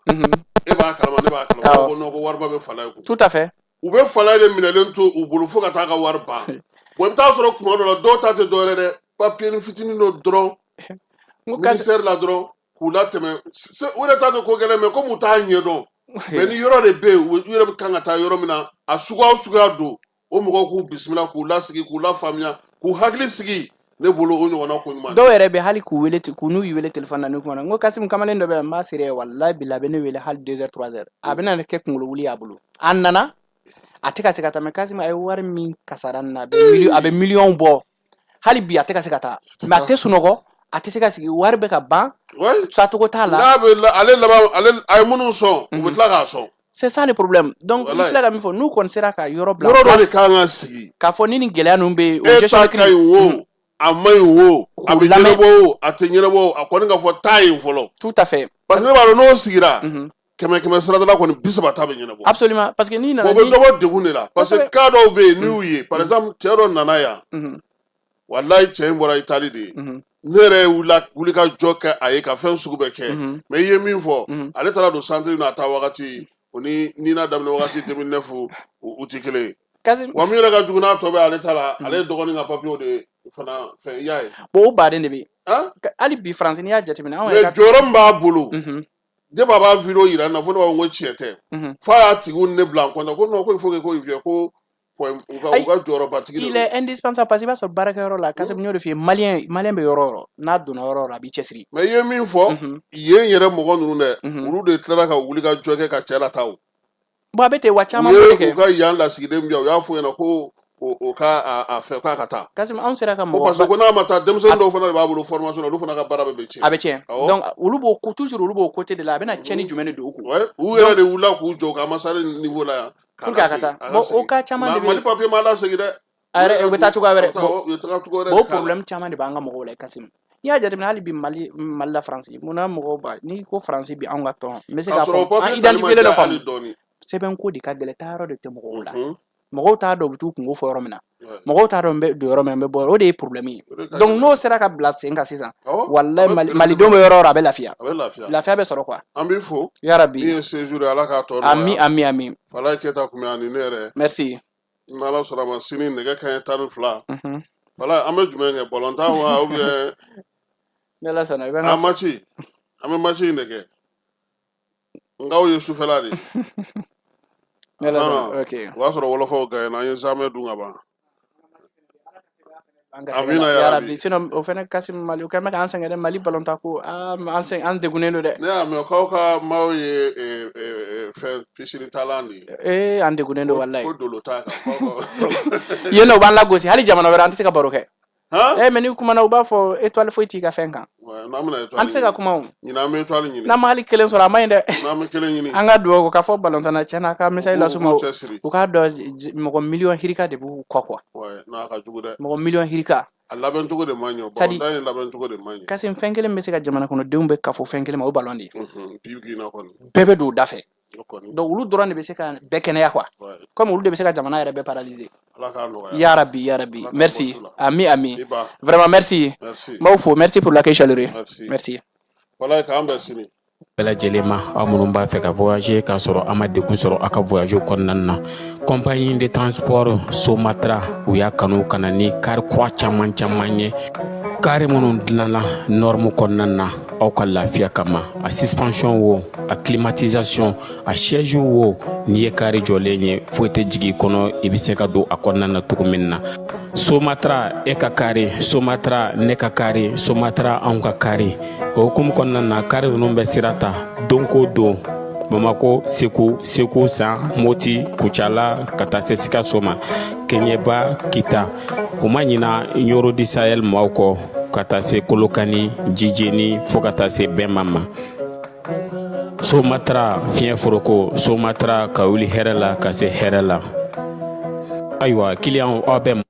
e b'a kalama, ne b'a kalama, ko non, ko wariba bɛ Falaye kun. Tout à fait. U bɛ Falaye de minɛlen to u bolo fo ka taa ka wari ban. Bon, i bɛ taa sɔrɔ kuma dɔ la, dɔw ta tɛ dɔwɛrɛ dɛ, papier fitinin dɔ dɔrɔn ministère la dɔrɔn k'u latɛmɛ. U yɛrɛ t'a dɔn ko gɛlɛn, mais komi u t'a ɲɛdɔn. Mais ni yɔrɔ de bɛ yen, u yɛrɛ bɛ kan ka taa yɔrɔ min na, a suguya o suguya don, o mɔgɔw k'u bisimila, k'u lasigi, k'u lafaamuya, k'u hakili sigi. Ne bolo, o ɲɔgɔnna ko ɲuman. Dɔw yɛrɛ bɛ hali k'u wele, k'u n'u wele téléphone na, n'u kumana, n ko Kasimu, kamalen dɔ bɛ yan, n b'a seere, walahi bilahi, a bɛ ne wele hali 2 heures, 3 heures, a bɛna kɛ kunkolo wuli y'a bolo. A nana, a tɛ ka se ka taa, mais Kasimu, a ye wari min kasara nin na, a bɛ miliyɔn bɔ. Hali bi a tɛ ka se ka taa, mais a tɛ sunɔgɔ, a tɛ se ka sigi, wari bɛ ka ban, taacogo t'a la. N'a bɛ ale laban, ale a ye minnu sɔn, u bɛ tila k'a sɔn. C'est ça le problème. Donc i filɛ ka min fɔ, n'u kɔni sera ka yɔrɔ bila, yɔrɔ dɔ de kan ka sigi k'a fɔ ni nin gɛlɛya ninnu bɛ yen, o e ta ka ɲi o, a man ɲi o, a bɛ ɲɛnabɔ o, a tɛ ɲɛnabɔ o, a kɔni ka fɔ taa yen fɔlɔ. Tout à fait. Parce que ne b'a dɔn n'o sigira, kɛmɛ kɛmɛ saradala kɔni, 30 ta bɛ ɲɛnabɔ. Absolument, parce que n'i nana o bɛ dɔ bɔ degun de la, parce que cas dɔw bɛ yen, n'i y'u ye, par exemple cɛ dɔ nana yan, walayi, cɛ in bɔra Itali de ye. Ne yɛrɛ ye wuli ka jɔ kɛ a ye ka fɛn sugu bɛɛ kɛ, mais i ye min fɔ, ale taara don centre na, a taa wagati o ni nina daminɛ wagati 2009, u tɛ kelen ye. Kasim Wa min yɛrɛ ka jugu n'a tɔ bɛ ale ta la, ale ye dɔgɔnin ka papiyew de fana fɛn, i y'a ye. Bon, o baden de bɛ yen. Han? Hali bi Faransi, n'i y'a jateminɛ, anw yɛrɛ Mais ka jɔyɔrɔ min b'a bolo, depuis a b'a vidéo yira n na, fo ne b'a fɔ ko tiɲɛ tɛ. F'a y'a tigiw ne bila en contact ko non, ko il faut que ko il vient, ko point u ka u Ayi, ka jɔyɔrɔbatigi de il don. est indispensable, parce que i b'a sɔrɔ baarakɛyɔrɔ la, Kasim, n y'o de f'i ye, malien bɛ yɔrɔ o yɔrɔ, n'a donna yɔrɔ o yɔrɔ, a b'i cɛsiri. Mais i ye min fɔ, yen yɛrɛ mɔgɔ ninnu dɛ, olu de tilara ka wuli ka jɔ kɛ ka cɛ lataa o. Bon, a bɛ ten wa, U caman b'o de ye kɛ. U ka yan lasigiden min yan, u y'a fɔ ɲɛna ko o ka a fɛ k'a ka taa. Kasim, anw sera ka Ko mɔgɔ parce que ko n'a ma taa, denmisɛnnin dɔw fana de b'a bolo formation na, olu fana ka baara bɛɛ bɛ tiɲɛ. A bɛ tiɲɛ. Awɔ. Donc olu b'o ko toujours, olu b'o côté de la, a bɛna tiɲɛni jumɛn de don u kun? Ouais, u yɛrɛ de wulila k'u jɔ u ka ambassade niveau la yan k'a Pour que a ka lasegin, taa. a ka Bon, o segin. cas caman de Mais bɛ Mali papier ma lasegin dɛ. A yɛrɛ, u bɛ taa cogoya wɛrɛ. A bɛ taa, u ye taga cogo wɛrɛ Bon, o de k'a la. problème caman de b'an ka mɔgɔw la, Kasim. N'i y'a jateminɛ, hali bi Mali la, Faransi, munna mɔgɔw ba n'i ko Faransi bi, anw ka tɔn n bɛ se K'a k'a sɔrɔ o fɔ an papier tali ma identifier len diya don hali faamu. dɔɔni. Sɛbɛnko de ka gɛlɛn, taayɔrɔ de tɛ mɔgɔw la. Mɔgɔw t'a dɔn u bɛ t'u kungo fɔ yɔrɔ min na. Mɔgɔw t'a dɔn n bɛ don yɔrɔ min na, n bɛ bɔ, o de ye problème ye. O de ka Donc gɛlɛn. n'o sera ka bila sen kan sisan, Awɔ, walayi, a bɛ Mali belebele malidenw bɛ yɔrɔ o yɔrɔ, a bɛ lafiya. A bɛ lafiya. Lafiya bɛ sɔrɔ quoi. An b'i fo. Yarabi. Min ye séjour ye, Ala k'a tɔ Ami nɔgɔya. Ami ami. Falaye Keyita kun bɛ ani ne yɛrɛ. Merci. N'Ala sɔnna ma, sini nɛgɛ kanɲɛ 12. Falaye, an bɛ jumɛn kɛ, balontan wa ou bien Ni Ala sɔnna, i bɛ n a ka match, an bɛ match in de kɛ. Nkaw ye sufɛla de ye. Ni Ala Ahan. sɔnna, ok. O y'a sɔrɔ wɔlɔfɔw gagné, an ye zamɛ dun ka ban. An ka sɛgɛ Amina la yarabi. Yarabi. Sinon o fɛnɛ, Kasim, Mali o kɛn bɛ k'an sɛgɛn dɛ, Mali balontan ko, aa, an sɛgɛn, an degunnen don dɛ. Ne y'a mɛn k'aw ka maaw ye fɛn piscine talan de ye. Ee, an degunnen don walayi. Ko dolo t'a kan. K'aw ka Yen nɔ, u b'an lagosi, hali jamana wɛrɛ, an tɛ se ka baro kɛ. Han? Eh, mais n'i kumana, u b'a fɔ étoile foyi t'i ka fɛn kan. Ouais, n'an bɛna étoile An tɛ se ka ɲini. kuma o. Ɲinan an bɛ étoile ɲini. N'an ma hali kelen sɔrɔ, a ma ɲi dɛ. N'an bɛ kelen ɲini. An ka dugawu k'a fɔ balontan na, tiɲɛna, a ka message U las'u ma. k'u cɛsiri. U k'a dɔn mɔgɔ miliyɔn hirika de b'u kɔ quoi. Ouais, n'a ka jugu dɛ. Mɔgɔ miliyɔn hirika. A labɛn cogo de man ɲɛ o. C'est-à-dire Balontan in labɛn cogo de man ɲɛ. Kasim, fɛn kelen bɛ se ka jamana kɔnɔdenw bɛ kafo fɛn kelen ma, o balon de ye. Bi bi in na kɔni. Bɛɛ bɛ don o da fɛ. O kɔni. Donc olu dɔrɔn de bɛ se ka bɛɛ kɛnɛya quoi. Comme olu de bɛ se ka jamana yɛrɛ bɛɛ paralyser. Ala k'a nɔgɔya. Ya Rabbi, ya Rabbi. Ala k'a Merci. bɔ su la. Ami ami. I ba. Vraiment merci. Merci. N b'aw fo, merci pour l'accueil chaleureux. Merci. Merci. Walayi, k'an bɛn sini. Bɛɛ lajɛlen ma, aw minnu b'a fɛ ka voyager k'a sɔrɔ a ma degun sɔrɔ aw ka voyage kɔnɔna na, compagnie de transport Somatra, u y'a kanu ka na ni car kura caman caman ye, car minnu dilanna norme kɔnɔna na aw ka lafiya kama, a suspension wo, a climatisation, a siège wo, n'i ye car jɔlen ye, foyi tɛ jigin i kɔnɔ, i bɛ se ka don a kɔnɔna na cogo min na. Somatra, e ka car Somatra, ne ka car Somatra, anw ka car. O hukumu kɔnɔna na, car ninnu bɛ sira ta don ko don, Bamako, Segu, Segu San, Moti, Kucala, ka taa se Sikaso ma, Keɲeba, Kita. U ma ɲina Ɲoro du Sahel maaw kɔ, ka taa se Kolokani, Jijeni, fo ka taa se Bɛnma ma. Somatra, fiɲɛ foroko Somatra, ka wuli hɛrɛ la ka se hɛrɛ la. Ayiwa, kiliyanw, aw bɛ